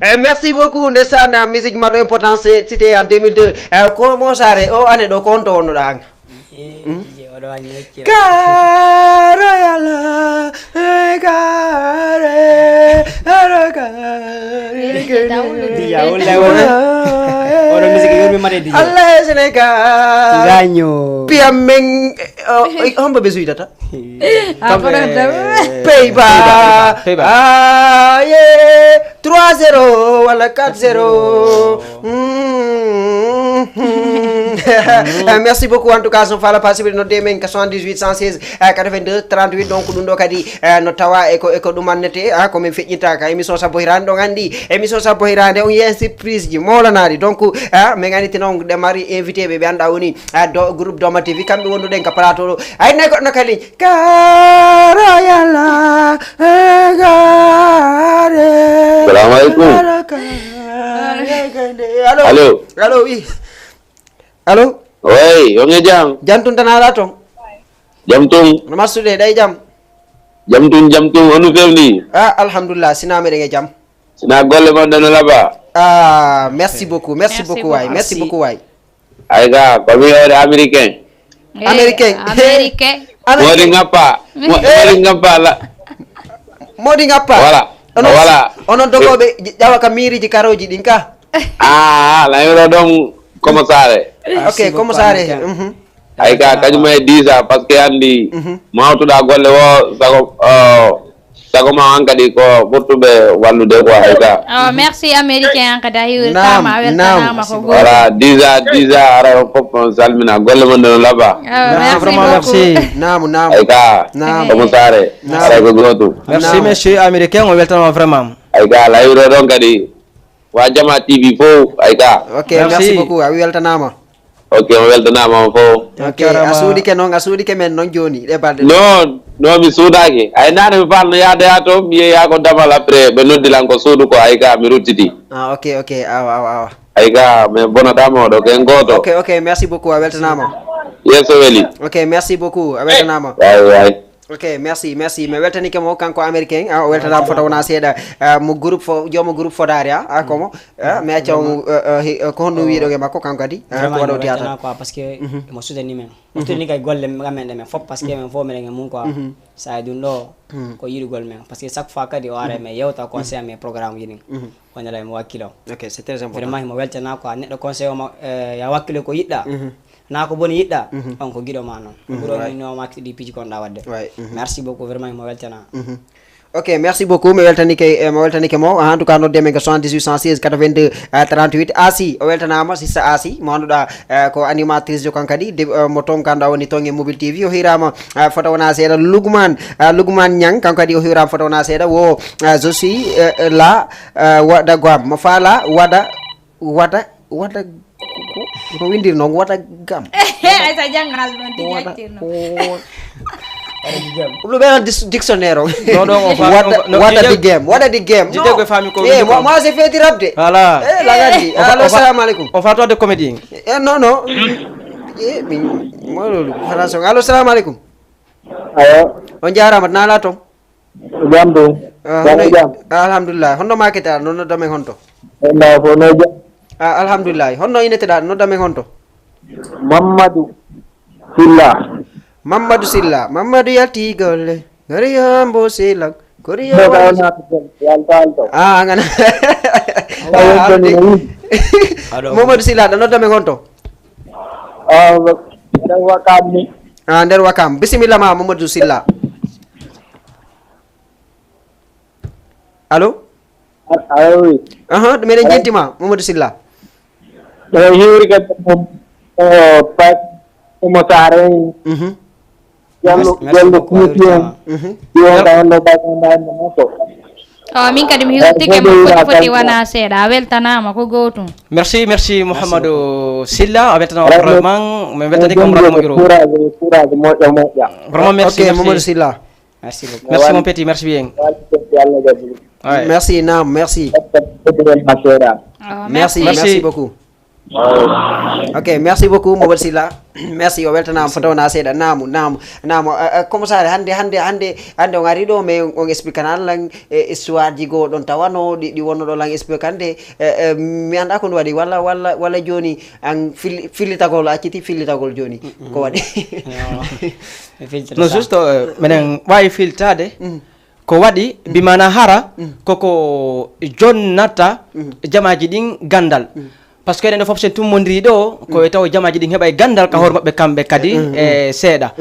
E merci beaucoup, ndeysaan, musique marɗo importance, c'était en deux mille deux. Eh, ko Mosare, o année ɗo, ko on to wonnoɗa an? Karoyala, eh, kare, aro kare, Dija, wallahi, wallahi. Oɗo musique yurmi mate, Dija. Allah e Sénégal. Gaño. Piyam men, eh, oh, eh, hombo ɓe suydata? Ah, Kamɓe pardon, pardon. Pays-Bas. Pays-Bas, Pays-Bas. Ah, yeah. Trois zéro wala quatre zéro. Mm. Eh, merci beaucoup, en tout cas, son fala pas sibiri nodde men ka soixante-dix-huit cent seize, eh, quatre-vingt-deux trente-huit. Donc ɗum ɗo kadi, eh, no tawa e ko, e ko ɗum annete, ah, ko min feƴƴinta ka émission Sabbo Hirande. Ɗon anndi émission Sabbo Hirande on yen surprise ji mawlanaɗi. Donc, ah, min annditi noon ɗe mari invité ɓe, ɓe annda woni, ah, do groupe Doma T V, kamɓe wonduɗen ka plateau ɗo. Ay, ne goɗɗo kadi. Karoyala, eh, gare. Salamu alaikum. Allo. Allo. Allo, oui. Allo. Oui, on e jam? Jam tun tan ala ton? Jam tun. No marsude, ɗay jam? Jam tun, jam tun, onu fewndi? Ah, alhamdulillah, sina meɗen e jam. Sina golle mon ɗen no laba? Ah, merci beaucoup, merci beaucoup, waay, merci beaucoup, waay. Ay ga, ko mi woni américain. Eh, américain. Américain. Américain. Modi ngappa. Mo-, modi ngappa la. Modi ngappa. Voilà. Onon, voilà. Onon dogoɓe j-, ƴawa ka miiriji karoji ɗin ka. Ah, la yoro ɗon, comme ça. Ok, comme ça. Mhm. Ay ga, kañum e dix ans, parce que anndi, mhm, mawtuɗa golle o, sago, oh, sago ma an kadi ko ɓurtuɓe wallude quoi, ay ga. Oh, merci américain an kadi a hiwirtama, a weltanama ko goto. Voilà, dix ans, dix ans, ara on fof on salmina, golle mon ɗen no laba. Oh, merci vraiment, beaucoup. Merci. Namu, namu. Ay ga, namu. Comme ça, namu. Ara ko goto. Merci, namu, monsieur américain, o weltanama vraiment. Ay ga, la yoro ɗon kadi. Wa Jama T V fof, ay ga. Ok, merci, merci beaucoup. A weltanama. Ok, on weltanama on fof. Ok, a suudike noon, a suudike men noon jooni, ɗe balɗe. Non, non, mi suudaaki. Ay, nane mi faal no yaade haa to, mi yeeya ko damal après, ɓe noddi lan ko suudu ko, ay ga, mi ruttiti. Ah, ok, ok, awa, awa, awa. Ay ga, mais bonatama oɗo, ken gooto. Ok, ok, merci beaucoup, a weltanama. Yeeso weli. Ok, merci beaucoup, a weltanama. Ay, ay. Ok, merci, merci. Mi weltanike mo, kanko américain, ah, o weltanama foto wona seeɗa. Ah, mo groupe fo, jomo groupe Fodari, ah, ah, komo. Ah, mi acca on, eh, eh, hi-, eh, ko honno wiɗon e makko, kanko kadi? Ah, ko waɗo théâtre quoi, parce que mo soutenu men. Mo soutenu kay golle men, men, men fof, parce que men fof meɗen e mum quoi. Ça, ɗum ɗo, ko yiɗugol men. Parce que chaque fois kadi o ara men yewta conseil men programme yiɗin. Wonala mo wakkilo. Ok, c'est très important. Vraiment, mo weltana quoi. Neɗɗo conseil o ma, eh, ya wakkilo ko yiɗɗa. Na ko boni yiɗɗa, on ko giɗo ma noon. Ko ɓuri on no makki ɗi piiji kon ɗa waɗde. Merci beaucoup, vraiment, mo weltana. Ok, merci beaucoup. Mi weltanike, eh, mi weltanike mo. En tout cas, nodde men ko soixante-dix-huit cent seize quatre-vingt-deux, eh, trente-huit. Asi, o weltanama, sista Asi, mo annduɗa, eh, ko animatrice jo kan kadi, de, eh, mo toon kanda woni toon e Mobile T V. O hirama, eh, foto wona seeɗa. Lugman, eh, Lugman Niang, kanko kadi o hirama foto wona seeɗa. Wo, eh, je suis, eh, là, eh, waɗa gam. Mo faala, waɗa, waɗa, waɗa, ko, ko winndiri noon, waɗa gam. Ay, sa janngaali ɗon tigi waɗa, accirno. Ɗum ɓe dis-, dictionnaire o. Non, non, on va, waɗa, on va, non, waɗa Didier, di game, waɗa di game. Didier ko faami ko eh, winndi moi, ko. Moi, j'ai fait du rap de. Voilà. Eh, la gandi. On va, allo, on va, salamu aleykum. On va toi de comédien. Eh, non, non. Eh, min, moi, le, le, français. Allo, salamu aleykum. Ayo. On jaaraama, na ala toon? Jam ɗum. Ah, jam, honno, jam. Alhamdulillah. Honno maakete aɗa nodda men honto? Honno fof no jam. Ah, alhamdulillah. Honno ineteɗaa aɗa nodda men honto? Mamadou Silla. Mamadou Silla. Mamadou yalti golle. Gari yambo Silla. Kori yo. Mboɗo wali. Wona to jam. Yalto, yalto. Ah, ngana. Awa, ah, wonde abde. Ni. Aɗo. Mamadou Silla, aɗa nodda men honto? Ah, nder Wakam ni. Ah, nder Wakam. Bisimilla ma, Mamadou Silla. Allo? A-, allo, oui. Aha, meɗen, allo, jetti ma, Mamadou Silla. Ɗo hiwri kadi ko, eh, Pat Oumar Sarr en. Mhm. Diallo, merci, merci Diallo beaucoup, Kouti en. Mhm. Ɗi wonta heen ɗo Baye Manda en ɗo makko. O, min kadi mi hirtike mo foti foti wona seeɗa. A weltanaama ko gootum. Merci, merci, merci Mouhamadou beaucoup. Silla. A weltanaama vraiment. Min weltani ko mo Rambo Biro. Courage, courage, moƴƴa, moƴƴa. Vraiment, merci, ok, merci. Mamadou Silla. Merci beaucoup. Merci, mon petit, merci bien. Ouais. Merci, naam, merci. Merci, merci beaucoup. Ok, merci beaucoup, Mobol Silla. Merci, o weltanaama foto wona seeɗa. Naamu, naamu, naamu. Komo saare, hannde, hannde, hannde, hannde on ari ɗo, mais on expliquana lan e histoire ji goo ɗon tawano ɗi, ɗi wonno ɗo lan explique hannde. Mi annda ko ɗum waɗi, walla, walla, walla jooni an fil-, fillitagol, a acciti fillitagol jooni. Ko waɗi? No, juste, menen waawi filtaade. Ko waɗi, bimana hara, koko jonnata jamaaji ɗin ganndal. Parce que enen ɗo fof sen tummondiri ɗo, ko e taw jamaaji ɗin heɓay ganndal ka hoore maɓɓe kamɓe kadi, e seeɗa.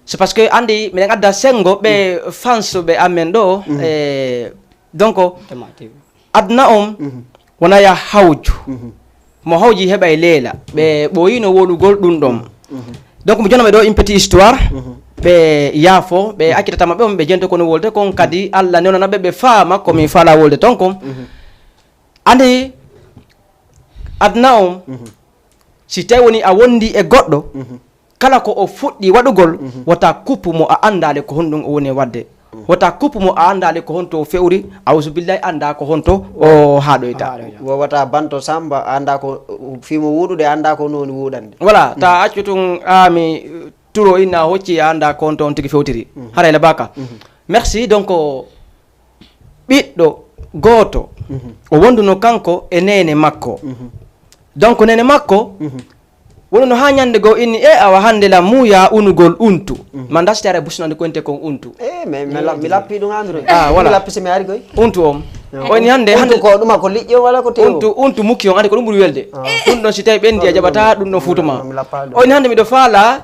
C'est parce que anndi, miɗen adda senngo ɓe fansuɓe amen ɗo, e donc, aduna on wona ya hawju. Mo hawji heɓay leela. Ɓe ɓooyino wowlugol ɗum ɗon. Donc, mi jonnama ɗo une petite histoire. Ɓe yaafo, ɓe accitatama ɓe on, ɓe jento kono wolde kon, kadi Alla newnana ɓe, ɓe faama ko min faala wolde ton kon. Anndi, aduna on, si tawi woni a wondi e goɗɗo, kala ko o fuɗɗi waɗugol, wota kuppu mo a anndaali ko honɗum o woni e waɗde. Wota kuppu mo a anndaali ko honto o fe'uri, awsu billahi, annda ko honto o haaɗoyta. Wo-, wota banto Samba, annda ko fii mo wuuɗude, annda ko no woni wuuɗande. Voilà, ta accu tun, a mi turo inna hocci, a annda ko honto on tigi fewtiri. Haray la baka. Merci, donc, ɓiɗɗo gooto, o wonduno kanko e neene makko. Donc, neene makko, woni no haa ñannde goo inni, "E awa hannde la muuya unugol untu." Man da si tawi aɗa busnande ko wonte kon untu. Eh, mais mi la-, mi lappi ɗum andude. Ah, voilà. Mi lappi si mi ari koy. Untu on. O inni hannde, untu hannde ko ɗuma ko liƴƴi on wala ko tewo? Untu, untu mukki on, andi ko ɗum ɓuri welde. Ah. Ɗum ɗon si tawi ɓendi a jaɓata, ɗum ɗon fuutu ma. Mi lappaali ɗum. O inni hannde miɗo faala,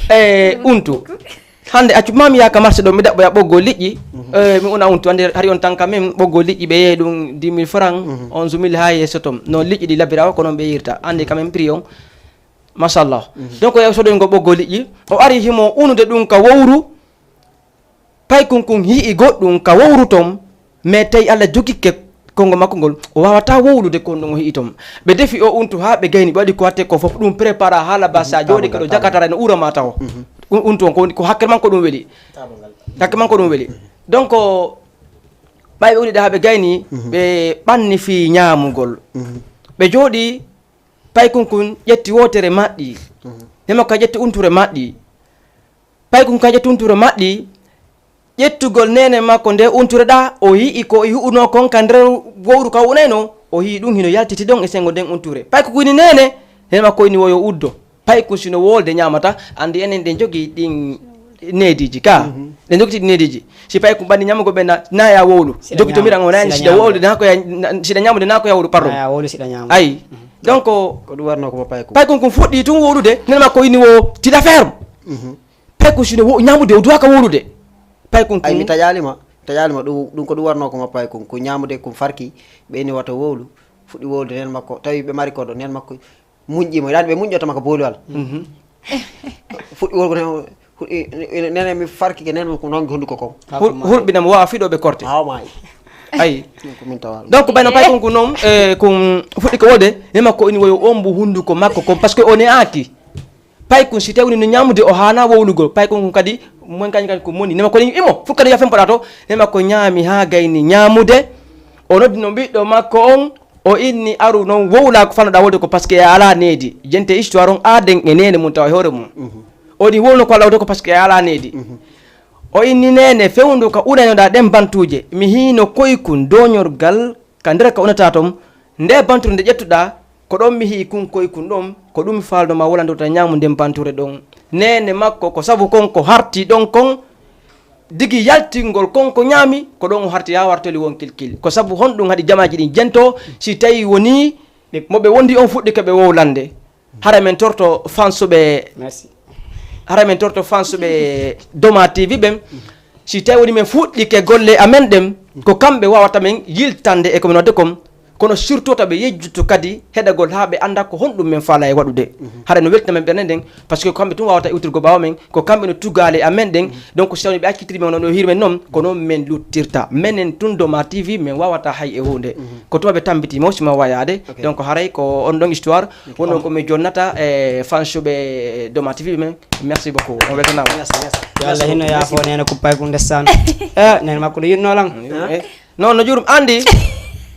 eh, untu. Hannde accu ma mi yaha ka marché ɗo, mi ɗaɓɓoya ɓoggol liƴƴi. Eh, mi una untu, hannde hari on tan ka min ɓoggol liƴƴi, ɓe yeeyi ɗum dix mille francs, onze mille haa yeeso ton. No liƴƴi ɗi labirawa ko noon ɓe yirta. Anndi ka min prix on. Machallah. Donc, o yahi sodoyngol ɓoggol liƴƴi. O ari himo unude ɗum ka wowru. Paykun kun hi'i goɗɗum ka wowru ton. Mais tawi Alla jogikke konngo makko ngol, o waawataa wowlude kon ɗum o hi'i ton. Ɓe defi o untu haa ɓe gayni, ɓe waɗi ko watte ko fof, ɗum prépara haala ba sa jooɗi ka ɗo jakatara no uura ma taho. Un-, untu on ko woni, ko hakkere man ko ɗum weli. Hakkere man ko ɗum weli. Donc, ɓay ɓe woni ɗo haa ɓe gayni, ɓe ɓanni fii ñaamugol. Ɓe jooɗi, paykun kun ƴetti wootere maɗɗi. Nemo ka ƴetti unture maɗɗi. Paykun ka ƴetti unture maɗɗi, ƴettugol neene makko nde unture ɗa, o yi'i ko i hu'unoo kon ka nder wowru ka unayno, o yi'i ɗum hino yaltiti ɗon e senngo nden unture. Paykun wini neene, neene makko ini wo yo uddo. Paykun sino wolde ñaamata, anndi enen ɗen jogii ɗin neediiji ka. Ɗen jogiti ɗin neediiji. Si paykun ɓanni ñaamugo ɓe na, na ya wowlu. Jogito miran o nani siɗa wolde na ko ya, na, siɗa ñaamude na ko ya wowlu, pardon. Na ya wowlu siɗa ñaamude. Ayi. Donc, ko ɗum warno ko mo paykun. Paykun kun fuɗɗi tun wowlude, neene makko ini wo tiɗa ferme. Paykun sino wo-, ñaamude o duwaka wowlude. Paykun kun. Ay, mi taƴaali ma, mi taƴaali ma, ɗum, ɗum ko ɗum warnoo ko ma paykun, ko ñaamude kun farki, ɓe ini wata wowlu, fuɗɗi wowlude neen makko, tawi ɓe mari koɗo, neen makko muñƴii mo, yaani ɓe muñƴoto ma ko booliwal. Fuɗɗi wowlugo neen, fuɗɗi, nene mi farki ke neen ko nongi hunnduko kon. Hul-, hulɓina mo wawa fiɗo ɓe korte. Hawa maayi. Ayi. Ko min tawa. Donc, ɓayno paykun kun noon, eh, kun fuɗɗi ko wowlude, neen makko ini woyo ombu hunnduko makko kon, parce que o ne'aaki. Paykun si tawi woni no ñaamude, o haana wowlugol. Paykun kun kadi, mon kañum kadi ko moni. Neene makko imo, fof kadi yafen paɗa to. Neene makko ñaami haa gayni ñaamude. O noddi no ɓiɗɗo makko on, o inni aru noon wowla ko fannoɗaa wowlude ko parce que a alaa needi. Jente histoire on aaden e neene mum tawa e hoore mum. O inni wowlu ko alaa wowlude ko parce que a alaa needi. O inni neene fewndu ka unaynoɗaa ɗen bantuuje. Mi hiino koykun dooñorgal ka nder ka unataa ton, nde bantude nde ƴettuɗaa, ko ɗon mi hi'i kun koykun ɗon, ko ɗum faalno ma wala ndewta ñaamu nden banture ɗon. Neene makko, ko sabu kon ko harti ɗon kon, digi yaltingol kon ko ñaami, ko ɗon o harti yaa wartoli won kilkil. Ko sabu honɗum haɗi jamaaji ɗin jento, si tawi woni mo ɓe wondi on fuɗɗike ɓe wowlande? Hara men torto fansuɓe. Merci. Hara men torto fansuɓe Doma T V ɓen. Si tawi woni men fuɗɗike golle amen ɗen, ko kamɓe wawata men yiltande e ko men wadde kon. Kono surtout taɓe yejjutu kadi heɗagol haa ɓe annda ko honɗum men faala e waɗude. Hara no weltina men ɓernde nden, parce que ko kamɓe tun wawata iwtirgo ɓaawo men, ko kamɓe no tugaale amen ɗen. Donc si tawi ɓe accitiri men no, no hiri men noon, ko noon men luttirta. Menen tun Doma T V men wawata hay e huunde. Ko tuma ɓe tambiti mo sima wayaade. Ok. Donc haray ko on ɗon histoire. Wonno ko mi jonnata e fansuɓe Doma T V ɓe men. Merci beaucoup. On weltanaama. Merci, merci. Yo Allah hinno yaafo neene kuppay kun ndessan. Eh, neene makko ɗo yinno lan. Eh, non, no jurum andi.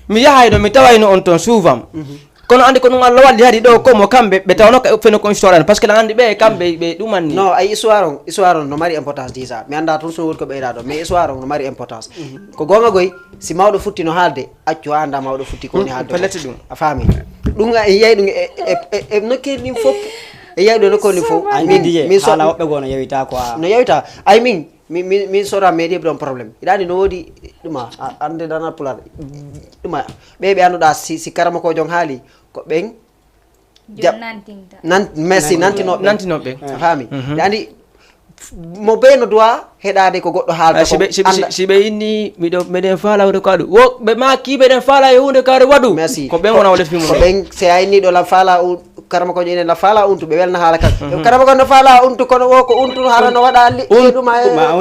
Mi yahayno, mi tawayno on ton souvent. Kono anndi ko ɗum Allah walli hari ɗo, ko mo kamɓe ɓe tawno ka feno kon histoire an, parce que lan anndi ɓe kamɓe ɓe ɗumanni. Non, ay histoire on, histoire on no mari importance déjà. Mi annda toon so woni ko ɓeyda ɗo, mais histoire on no mari importance. Ko goonga goy, si mawɗo futti no haalde, accu a annda mawɗo futti ko woni haalde ko. Pellet ɗum. A faami? Ɗum a yiyay ɗum e, e, e, e nokkeeli ɗin fof. E yiyay ɗo nokkeeli ɗin fof. Anndi Didier, haala woɓɓe goo no yewita quoi. No yewita. Ay min, mi, mi, mi sora meɗi ɗon problème. Iɗa anndi no woodi ɗuma, a, annde dana pular. Ɗuma, ɓe ɓe annduɗa si, si karamokoojo on haali, ko ɓen Jom nantinta. Nan, merci, nantinoɓe. Nantinoɓe. A faami? Andi, mo bee no duwa heɗaade ko goɗɗo haalta. Si ɓe si ɓe inni miɗo meɗen faala wode ko aɗu wo ɓe maaki meɗen faala e hunde kaare waɗu. Merci. Ko ɓen wona wode fimu ko ɓen. Si a inni ɗo la faala un karama ko enen la faala untu ɓe welna haala kan. Karama ko no faala untu kono wo ko untu hara no waɗa liɗɗi ɗum.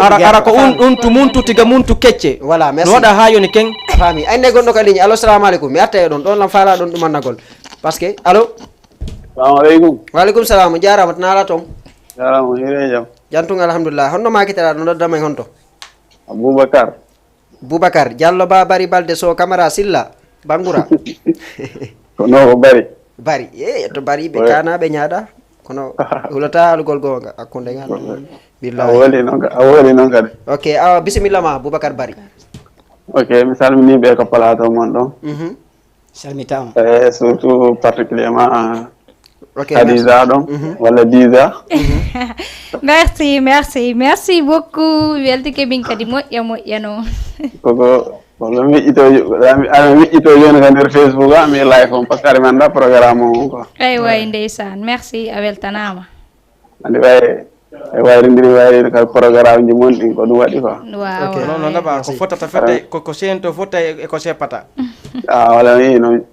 Ara ara ko un untu muntu tiga muntu kecce. Voilà, merci. No waɗa haa yoni ken. A faami? Ay ne gonɗo ka ligne. Allo, salamu aleykum. Mi arta e ɗon ɗon lam faala ɗon ɗumannagol. Parce que allo. Salamu aleykum. Wa aleykum salam, on jaaraama to naala toon. Jaaraama, hiire jam. Jam tun alhamdulillah. Honno maakiteɗaa ɗo nodda men honto? Aboubacar. Boubacar Diallo ba Bari Balde Sow Camara Silla Bangura. Ko no ko Bari. Bari e to Bari ɓe kana ɓe ñaaɗa. Kono hulata alugol goonga hakkunde ngal. Billahi. A woli noon ka- a woli noon kadi. Ok, awa bisimilla ma Boubacar Bari. Ok, mi salmini ɓe ko plateau mon ɗon. Mhm. Salmitaama. E surtout particulièrement Ok, Hadiza ɗon walla Diza. Merci, merci, merci beaucoup. Weltike min kadi moƴƴa moƴƴa noon. Koko walla miƴƴito aɗa miƴƴito jooni ka nder Facebook a mi live on parce que aɗa mi annda programme on quoi. Ay way ndeysaan, merci, a weltanaama. Andi way e wayrindiri wayriri ka programme ji mon ɗin ko ɗum waɗi quoi. Waaw. Ok. Non non, naɓa ko fottata fotta ko ko seento fotta e ko seppata. Ah wala mi noon.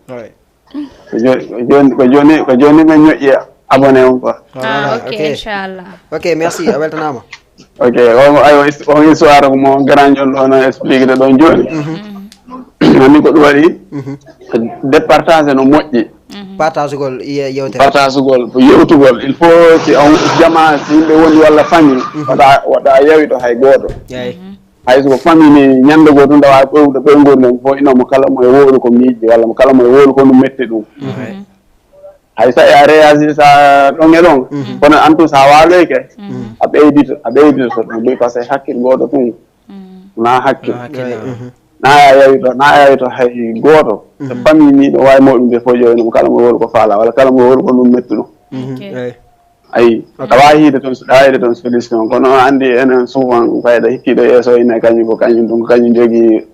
Ko joni ko joni ko joni ko joni men ñoƴƴi abonné on quoi. Ah ok, ok, inchallah. Ok, merci, a weltanaama. Ok, on ayo on histoire ko mo grand on ɗon explique de ɗon joni. Anni ko ɗum waɗi départage no moƴƴi. Partage gol ye- yewtere. Partage gol ko yewtugol il faut si on jama si yimɓe woni walla famille wata wata yawi ɗo hay gooto. Eyi. Hay so ko famille ni ñande goo tun tawa ɓewɗo ɓe ngoni ɗon fof ino mo kala mo e wowlu ko miiƴi walla mo kala mo e wowlu ko ɗum metti ɗum. Hay sa a réagir sa ɗon e ɗon kono en tout sa waloyke a ɓeydito a ɓeydito so ɗum ɓuri parce que hakkil gooto tun na hakkil. Na a yawi to na a yawi to hay gooto so famille ni ɗo wawi mawɗum ɓe fof jooni mo kala mo wowlu ko faala walla kala mo wowlu ko ɗum metti ɗum. Ayi, a wawi hiide toon a wawi hiide toon solution kono a andi enen souvent fayda hikkiɗo yeeso ine kañum ko kañum ɗum ko kañum jogii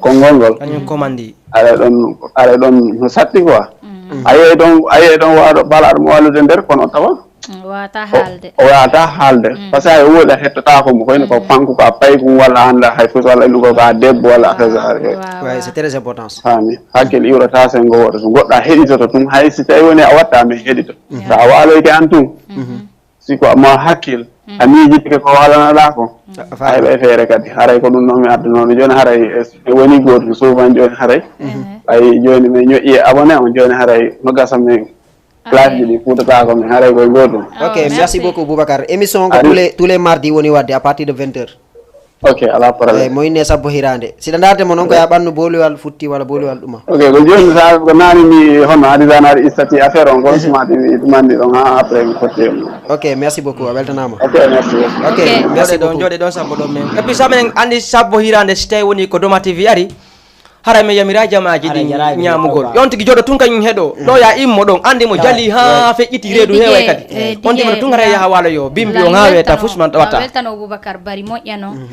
konngol ngol. Kañum commandi. Ara ɗon ara ɗon no satti quoi. A yiyay ɗon a yiyay ɗon waɗo balaɗo mo wallude nder kono tawa wata haalde. O wata haalde parce que hay woɗi a hettotako mo koyno ko fanku ko a paykun walla anda hay foti walla ɗum ko ka debbo walla affaire. Ouais, c'est très important. Fami hakkil iwrata sen ngo woɗo so goɗɗo a heɗitoto ɗum hay si tawi woni a watta men heɗito. Sa waloyke an tun si ko mo hakkil a miijitike ko walanaɗa ko. Hay ɓe feere kadi haray ko ɗum noon mi addunono joni haray e woni gotum souvent joni haray ɓay joni mi ñoƴƴi e abonné on joni haray no gasa mi place ji ɗi fuutata ko mi haray koye gotum. Ok, merci beaucoup Boubacar, émission ko tous les tous les mardis woni wadde à partir de vingt heures. Ok, ala problème. Eyi mo inne sabbo hirande siɗa darde mo noon ko ya ɓannu booliwal futti walla booliwal ɗuma. Ok, ko joni sa ko nani mi hono adi dan ari istati affaire on kon sumati mi ɗumandi ɗon ha après mi fotti on. Ok, merci beaucoup, a weltanama. Ok, merci. Ok, merci beaucoup. Jooɗe ɗon sabbo ɗon men et puis sa minen andi sabbo hirande si tawi woni ko Doma T V ari. Haray mi yamira jamaaji ɗin ñaamugol. Yon tigi jooɗo tun kañum heɗo ɗo ya immo ɗon andi mo jali ha feƴƴiti reedu heeway kadi. On tigi no tun haray yaha waalo yo bimbi on ha weeta fusman ɗo watta. Weltano Boubacar Bari moƴƴa non.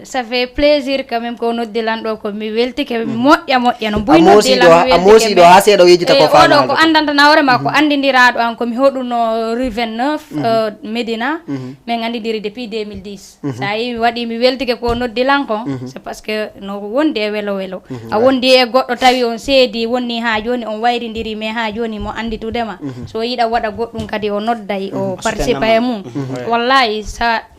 Ça fait plaisir quand même ko noddi lan ɗo ko mi weltike moƴƴa moƴƴa non buy noddi lan mi weltike. A moosi ɗo ha seeɗa o yejjita ko faami oɗo ko andanta na hoore ma ko andindiraɗo an ko mi hoɗuno rue vingt-neuf Médina. Min andidiri depuis deux mille dix. Sa yi mi waɗi mi weltike ko noddi lan kon c'est parce que no wondi e welo welo. A wondi e goɗɗo tawi on seedi wonni ha joni on wayrindiri mais ha joni mo anditudema. So yiɗa waɗa goɗɗum kadi o nodday o participa e mum. Wallahi sa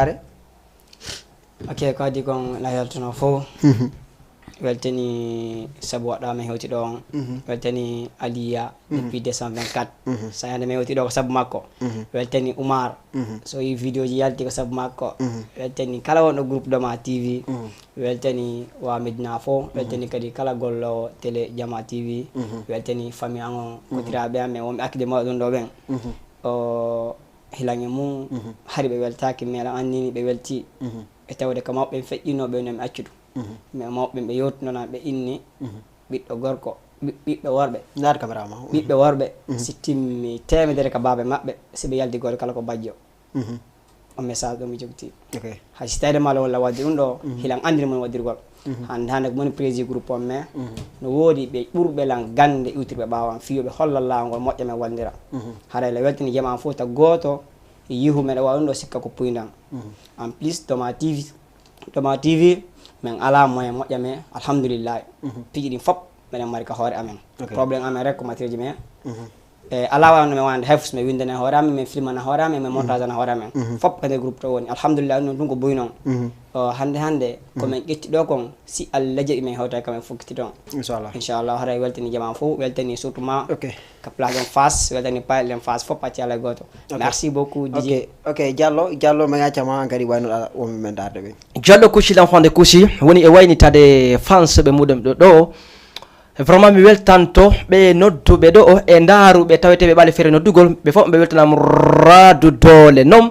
saare. Ok, ko adii kon la yaltuno fof. Weltani sabu waɗɗo amen hewti ɗo on. Weltani Aliya depuis deux cent vingt-quatre. Sa yande men hewti ɗo ko sabu makko. Weltani Oumar. So yi vidéo ji yalti ko sabu makko. Weltani kala wonɗo groupe Doma T V. Weltani wa Medina fof. Weltani kadi kala gollowo télé Jama T V. Weltani famille an on, kotiraaɓe amen wonɓe accusé mawɗo ɗum ɗo ɓen. O hilange mum hari ɓe weltaki, mais aɗa anndini ɓe welti. E tawde ko mawɓe ɓen feƴƴinno ɓe no mi accu ɗum. Mais mawɓe ɓen ɓe yewtinona ɓe inni ɓiɗɗo gorko ɓi- ɓiɓɓe worɓe, Ndaar caméra ma. Ɓiɓɓe worɓe, si timmi teemedere ka baabe maɓɓe, si ɓe yalti gooto kala ko bajjo. On message ɗo mi jogti. Ok. Hay si tawde maalo walla wadde ɗum ɗo, hilan anndiri mon waddirgol. Hannde hannde ko moni président groupe on, mais no woodi ɓe ɓurɓe lan gannde iwtirɓe ɓaawo am, fii yo ɓe holla laawol ngol moƴƴa men wallondira. Haray la weltani jamaa fof ta gooto yihu meɗa wawi ɗum ɗo sikka ko puydan. En plus Doma T V, Doma T V, min ala moyen moƴƴa, mais alhamdulillahi, piiji ɗin fof meɗen mari ka hoore amen. Ok. Problème amen rek ko matériel ji, mais e ala wawno min wonande hay fus, min windana hoore amen, min filmana hoore amen, min montage ana hoore amen. Fof e nder groupe to woni, alhamdulillahi. Ɗum ɗum ko buy noon. O, hannde hannde ko min ƴetti ɗo kon, si Allah jaɓi min hewta kamen fokkiti toon. Inchallah. Inchallah, haray weltani jamaa fof, weltani surtout ma Ok. ka place ɗen Fass, weltani payel ɗen Fass fof, pacci alay gooto. Merci beaucoup, D J. Ok, ok, Diallo, Diallo, mi accama an kadi waynoɗa wonɓe men darde ɓe. Diallo Kusi, l'enfant de Kusi, woni e waynitade fans ɓe muɗum ɗo ɗo. Vraiment mi weltanto ɓe nodduɓe ɗo e ndaaruɓe taweteɓe ɓaali feere noddugol, ɓe fof ɓe weltana Mouradu Doole noon.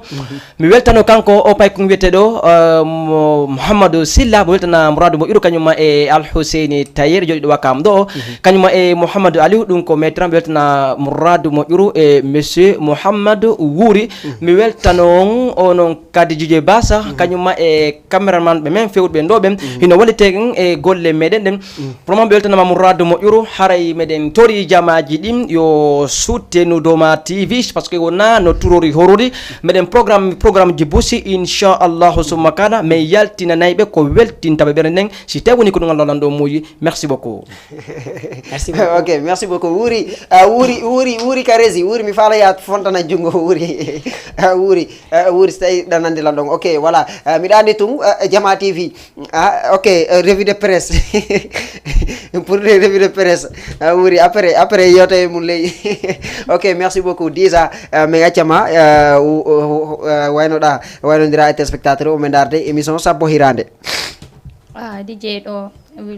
Mi weltano kanko o paykun wiyete ɗo, eh, Mo- Mouhamadou Silla, mi weltana Mouradu Moƴƴuru, kañumma e Alhuseyni Tayer jooɗiɗo Wakam ɗo. Kañumma e Mouhamadou Aliou, ɗum ko maître am, mi weltana Mouradu Moƴƴuru e monsieur Mouhamadou Wuuri. Mi weltano on o noon kadi Juje Basa, kañumma e caméraman ɓe men fewɗuɓe ɗo ɓen, hino wallite en e golle meɗen ɗen. Pour le moment ɓe weltanama Mouradu Moƴƴuru, haray meɗen tori jamaji ɗin yo suttenu Doma T V, parce que wona no turori horori. Meɗen programme, programme ji busi, inchallahu summa kana, min yaltinanayɓe ko weltintaɓe ɓerɗe nden, si tawi woni ko ɗum Allah lanɗo muuyi. Merci beaucoup. Merci beaucoup. Ok, merci beaucoup. Wuuri, ah, Wuuri, Wuuri, Wuuri Karesi, Wuuri mi faala ya fontana junngo Wuuri. Ah, Wuuri, ah, Wuuri, so tawi ɗanande lan ɗon. Ok, voilà. Ah, miɗa andi tun, ah, Jama T V. Ah, ok, euh, revue de presse. Pour les revues de presse. Ah, Wuuri, après, après, yewta e mum ley. Ok, merci beaucoup. Déjà, euh, mi accama, euh, waynoɗa, waynodira e téléspectateur o, men darde émission Sabbo Hirande. Ah, D J ɗo,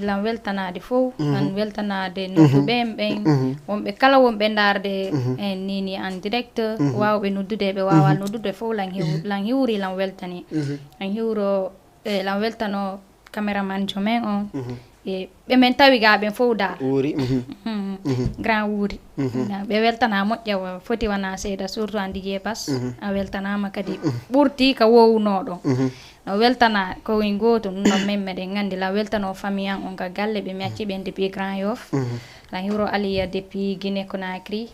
lan weltanaade fof, lan weltanaade nodduɓe en ɓen, wonɓe kala wonɓe ndaarde en nini en direct, waawɓe noddude, ɓe waawa noddude fof, lan hiw-, lan hiwri, lan weltani. Lan hiwro, e lan weltano cameraman jo men on, e ɓe men tawi ga ɓen fof daal. Wuuri. Grand Wuuri. Ɓe weltana moƴƴa, wa-, foti wona seeɗa, surtout an D J Bas, a weltanama kadi ɓurti ka wowunoɗo. No weltana ko en gooto, ɗum ɗon men meɗen nganndi. Lan weltano famille an on ka galle, ɓe mi acci ɓen depuis Grand Yoff. Lan hiwro Aliya depuis Guinée Conakry.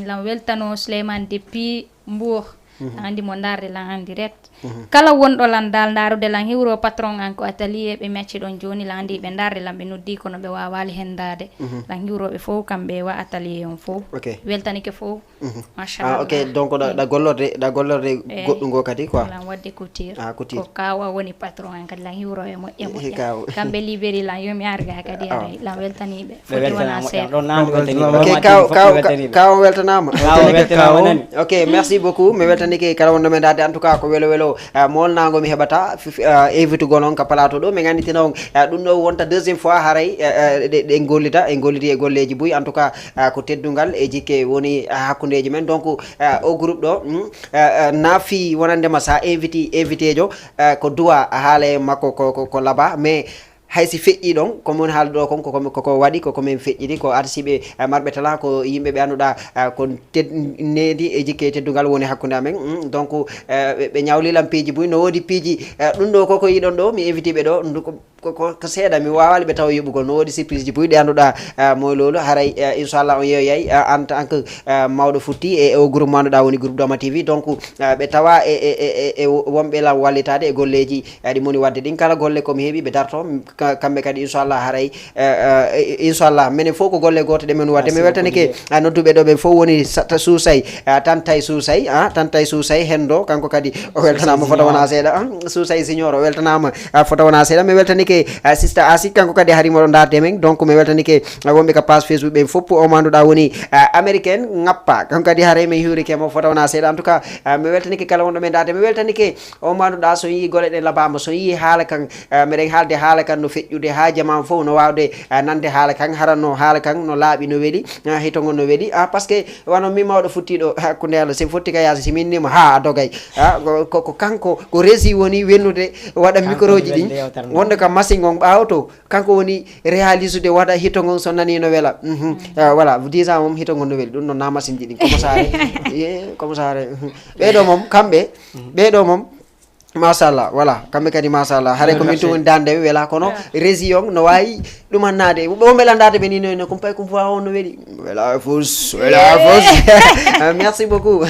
Lan weltano Souleymane depuis Mbour. Lan anndi mo ndaarde lan en direct. Kala wonɗo lan daal ndaarude lan hiwro patron an ko atelier, ɓe mi acci ɗon jooni, lan anndi ɓe ndaarde lan, ɓe noddi kono ɓe waawaali henndaade. Lan hiwro ɓe fof, kamɓe wa atelier on fof. Ok. Weltanike fof. Ah, ok, donc ɗa, ɗa gollorde, ɗa gollorde goɗɗum ngo kadi quoi. Lan wadde couture. Ah, couture. Ko kawa woni patron an kadi, lan hiwro e moƴƴa moƴƴa. Kamɓe libéri lan, yomi arga kadi haray lan weltaniɓe. Foti wona seeɗa. Ok, kaw kaw kaw weltanama. Ok, merci beaucoup, mi weltanike kala wonɗo men daade. En tout cas ko welo welo, ah, molnago mi heɓata, f- f- ah, invitugol on ka plateau ɗo, min anditina on, ah, ɗum ɗo wonta deuxième fois haray, ah, ah, ɗe ɗe gollita, en golliti e golleji buy. En tout cas, ah, ko teddungal e jikke woni, ah, hakkundeji men. Donc, ah, o groupe ɗo, mm, ah, ah, na fi wonandema sa invité invité jo, ah, ko duwa haala e makko ko ko, ko laba, mais hay si feƴƴi ɗon, ko mon haalde ɗo kon, koko koko waɗi, koko min feƴƴini, ko arsiɓe, ah, marɓe talent, ko yimɓe ɓe annduɗa, ah, ko ted- nedi e jikke e teddungal woni hakkunde amen. Mm, donc, ah, ɓe ɓe ñawli lan piiji buy, no woodi piiji, ah, ɗum ɗo koko yiɗon ɗo mi invité ɓe ɗo, ndu- ko ko ko ko seeɗa, mi waawali ɓe tawa yoɓugol, no woodi surprise ji buy ɗi annduɗa, ah, moy loolu haray, ah, inchallah on yeyoyay, ah, en tant que, ah, mawɗo futti e o groupe mo annduɗa woni groupe Doma T V. Donc, ah, ɓe tawa e e e e wonɓe lan wallitade e golleji, ah, ɗi moni wadde ɗin. Kala golle ko mi heɓi ɓe darto, m- ka- kamɓe kadi inchallah haray, ah, ah, inchallah menen fof ko golle gooto ɗe men wadde. Mi weltanike, ah, nodduɓe ɗo ɓen fof woni sa- ta- suusay, ah, tantay suusay, ah, tantay suusay hendo, kanko kadi o weltanama fota wona seeɗa, ah, suusay signor o weltanama, ah, fota wona seeɗa. Mi weltanike, ah, sista Asi, kanko kadi harimo ɗo darde men. Donc mi weltanike, ah, wonɓe ka page Facebook ɓen fof, o manduɗa woni, ah, américaine ngappa, kanko kadi haray min hiwrike mo fota wona seeɗa. En tout cas, ah, mi weltanike kala wonɗo men darde, mi weltanike o manduɗa so yii gole ɗen labama, so yii haala kan, ah, meɗen haalde haala kan no feƴƴude ha jama fof no wawde, ah, nande haala kan, harano haala kan no laaɓi, no weeli, ah, hito ngo no weeli, ah, parce que wano mi mawɗo futtiɗo hakkunde Allah, si fotti ka yaasi, si minnima ha a dogay, ah, ko ko- ko kanko ko resi woni wennude waɗa micro ji ɗin wonde kam Machine ngon ɓaawo to, kanko woni réalisude, waɗa hito ngon, so nani no wela. Mhm. Eh, voilà, dix ans moom hito ngon no weli, ɗum noon na machine ji ɗin. Comme ça, eh, comme ça, mhm. Ɓeeɗo moom, kamɓe, ɓeeɗo moom, machallah, voilà, kamɓe kadi machallah. Haray ko min tun woni dande ɓe wela, kono région no wawi ɗum annade. Ɓe on mbela ndade ɓe ni no, no, kum pay kum voix on no weli. Wela fos, wela fos. Ah, merci beaucoup.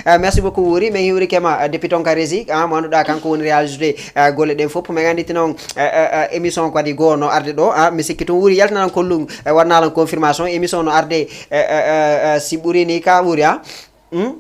Ah, merci beaucoup, Wuri. Min hiwri kema, ah, depuis ton ka régie, ah, mo annduɗa kanko woni réalisé, ah, golle ɗen fof. Min annditino on, ah, ah, ah, émission kadi goo no arde ɗo. Ah, mi sikki tun Wuri yaltinan kollu, ah, waɗnalan confirmation. Émission no arde, ah, ah, ah, ah, si ɓuri ni ka Wuri, ah. Hmm?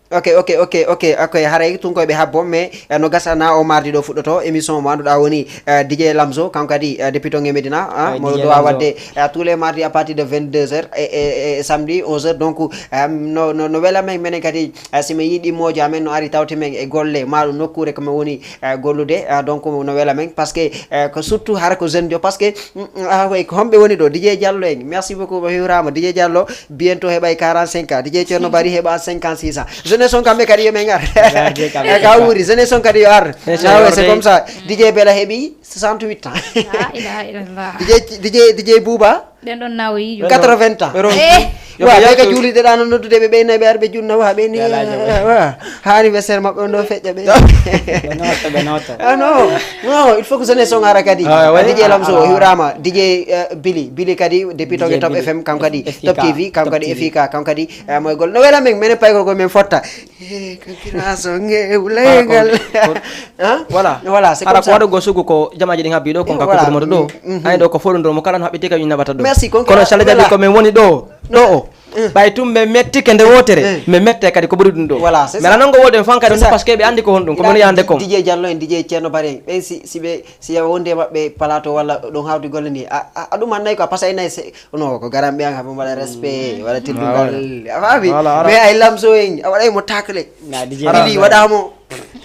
Ok, ok, ok, ok, ok. Haray tun koy ɓe habbo, mais, eh, no gasana o mardi ɗo fuɗɗoto émission mo annduɗa woni, eh, D J Lamzo, kanko kadi, eh, depuis ton e Medina, ah, mo ɗo wawa waɗde, eh, tous les mardis à partir de vingt-deux heures et, et, et samedi onze heures. Donc, eh, no, no, no wela men, menen kadi, eh, si min yiɗi mojo amen no ari tawti men e golle, ma ɗum nokkure ko min woni, eh, gollude, eh, donc no wela men, parce que, eh, ko surtout hara ko jeune jo, parce que, mm, mm, ah, oui, ko homɓe woni ɗo, D J Diallo en, merci beaucoup, mo hiwrama, D J Diallo, bientôt heɓay quarante-cinq ans. D J Ceerno Bari heɓa cinquante-six ans. Jeunesse on kamɓe kadi yo men ar. Ngarde kamɓe E ka kadi. Wuri, jeunesse on kadi yo ar. Jeunesse Ah ouais, on c'est kadi. Comme ça. D J Bela heɓi soixante-huit ans. La ilaha illallah. D J, D J, D J Bouba, Ɓen ɗon nawoyi. Quatre-vingts ans. Ɓe ronki. Eh. Yo Wa, ɓe ɓe ka yaltu. Juulirde ɗa noon noddude ɓe, ɓe nayi ɓe ar ɓe junna, wa, ɓe ni. Wala, wala. Wa. Ha anniversaire maɓɓe on ɗo feƴƴa ɓe. Ɓe noota, ɓe noota. Ah non, non, il faut que jeunesse on ara kadi. Ah, ouais. D J Lamzo, Ala, ala. Hiwrama, D J, eh, Billy, Billy kadi, depuis ton D J e Top Billy. F M, kanko kadi, F K, Top T V, kanko Top kadi, T V. F K, kanko kadi, eh, mo e gol. No wela men, menen pay ko men fotta. Eh, ko kiraso nge, Voilà, ko, ko, Hein? Voilà, c'est Hara comme ko ça. Waɗa go sugu ko jamaaji ɗin habbi ɗo, kon Eh, ka voilà. Ko ɗum ɗo. Mhm. Ay ɗo ko foɗum ɗo, mo kala no haɓɓiti ka yinna ɓata ɗo. Merci, kon Kono kira, Sala Jabi voilà. Ko men woni ɗo, ɗo o. Eh. Ɓay tum ɓe metti ke nde wotere, Eh. Ɓe mette kadi ko ɓuri ɗum ɗo. Voilà, c'est Mais ça. Ala non ko woɗen fan kadi C'est ça. Parce que ɓe andi ko honɗum, ko Ila men yande kon. D J Diallo en, D J Ceerno Bari en, ɓen si, si ɓe, si yawa wonde maɓɓe plateau walla ɗum hawdi golle ni, a, a, a ɗum annay quoi, parce que ay nay se, no, ko garan ɓe an haɓe mbaɗa respect, Mm. Waɗa teddungal. Ah, ouais. A faami? Voilà, voilà. Mais ay Lamzo en, a waɗay mo tacle. Na, D J Billy Lamzo. Waɗa mo.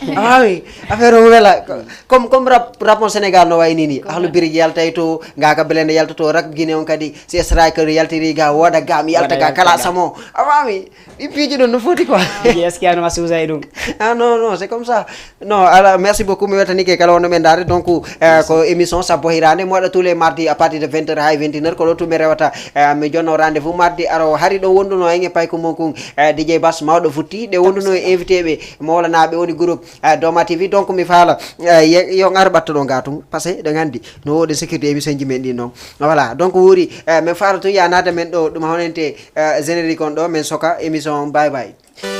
A faami? Affaire o wela. Comme, comme rap, rap on Sénégal no wayni ni. Ahlu Birik yaltay to, Ngaaka Blende yaltoto, rap Guinée on kadi, si Striker yaltiri ga, woda gam yalta Waɗa ga, kala yalta ga. Samo. A faami? Ɗi piiji ɗon no foti quoi. Est-ce que ano a suusa e ɗum? Ah non, non, c'est comme ça. Non, ala, merci beaucoup. Mi weltanike kala wonno men ndaade. Donc, eh, ko émission Sabbo Hirande, mo waɗa tous les mardis à partir de vingt heures hay vingt et une heures. Ko ɗo tun mi rewata, eh, mi jonno rendez-vous mardi aro. Hari ɗo wonduno en e payko mon kun, eh, D J Bass mawɗo futti. Ɗe wonduno e invité ɓe, Mawlana ɓe woni groupe, eh, Doma T V. Donc, mi faala, eh, ye-, yo ngar ɓatto ɗo nga tun. Parce que ɗen andi, no woɗi sécurité émission ji men ɗi non. Voilà. Donc, wuri, eh, men faala tun ya naata men ɗo, ɗum honente, eh, générique on ɗo, men soka émission on. Bye bye.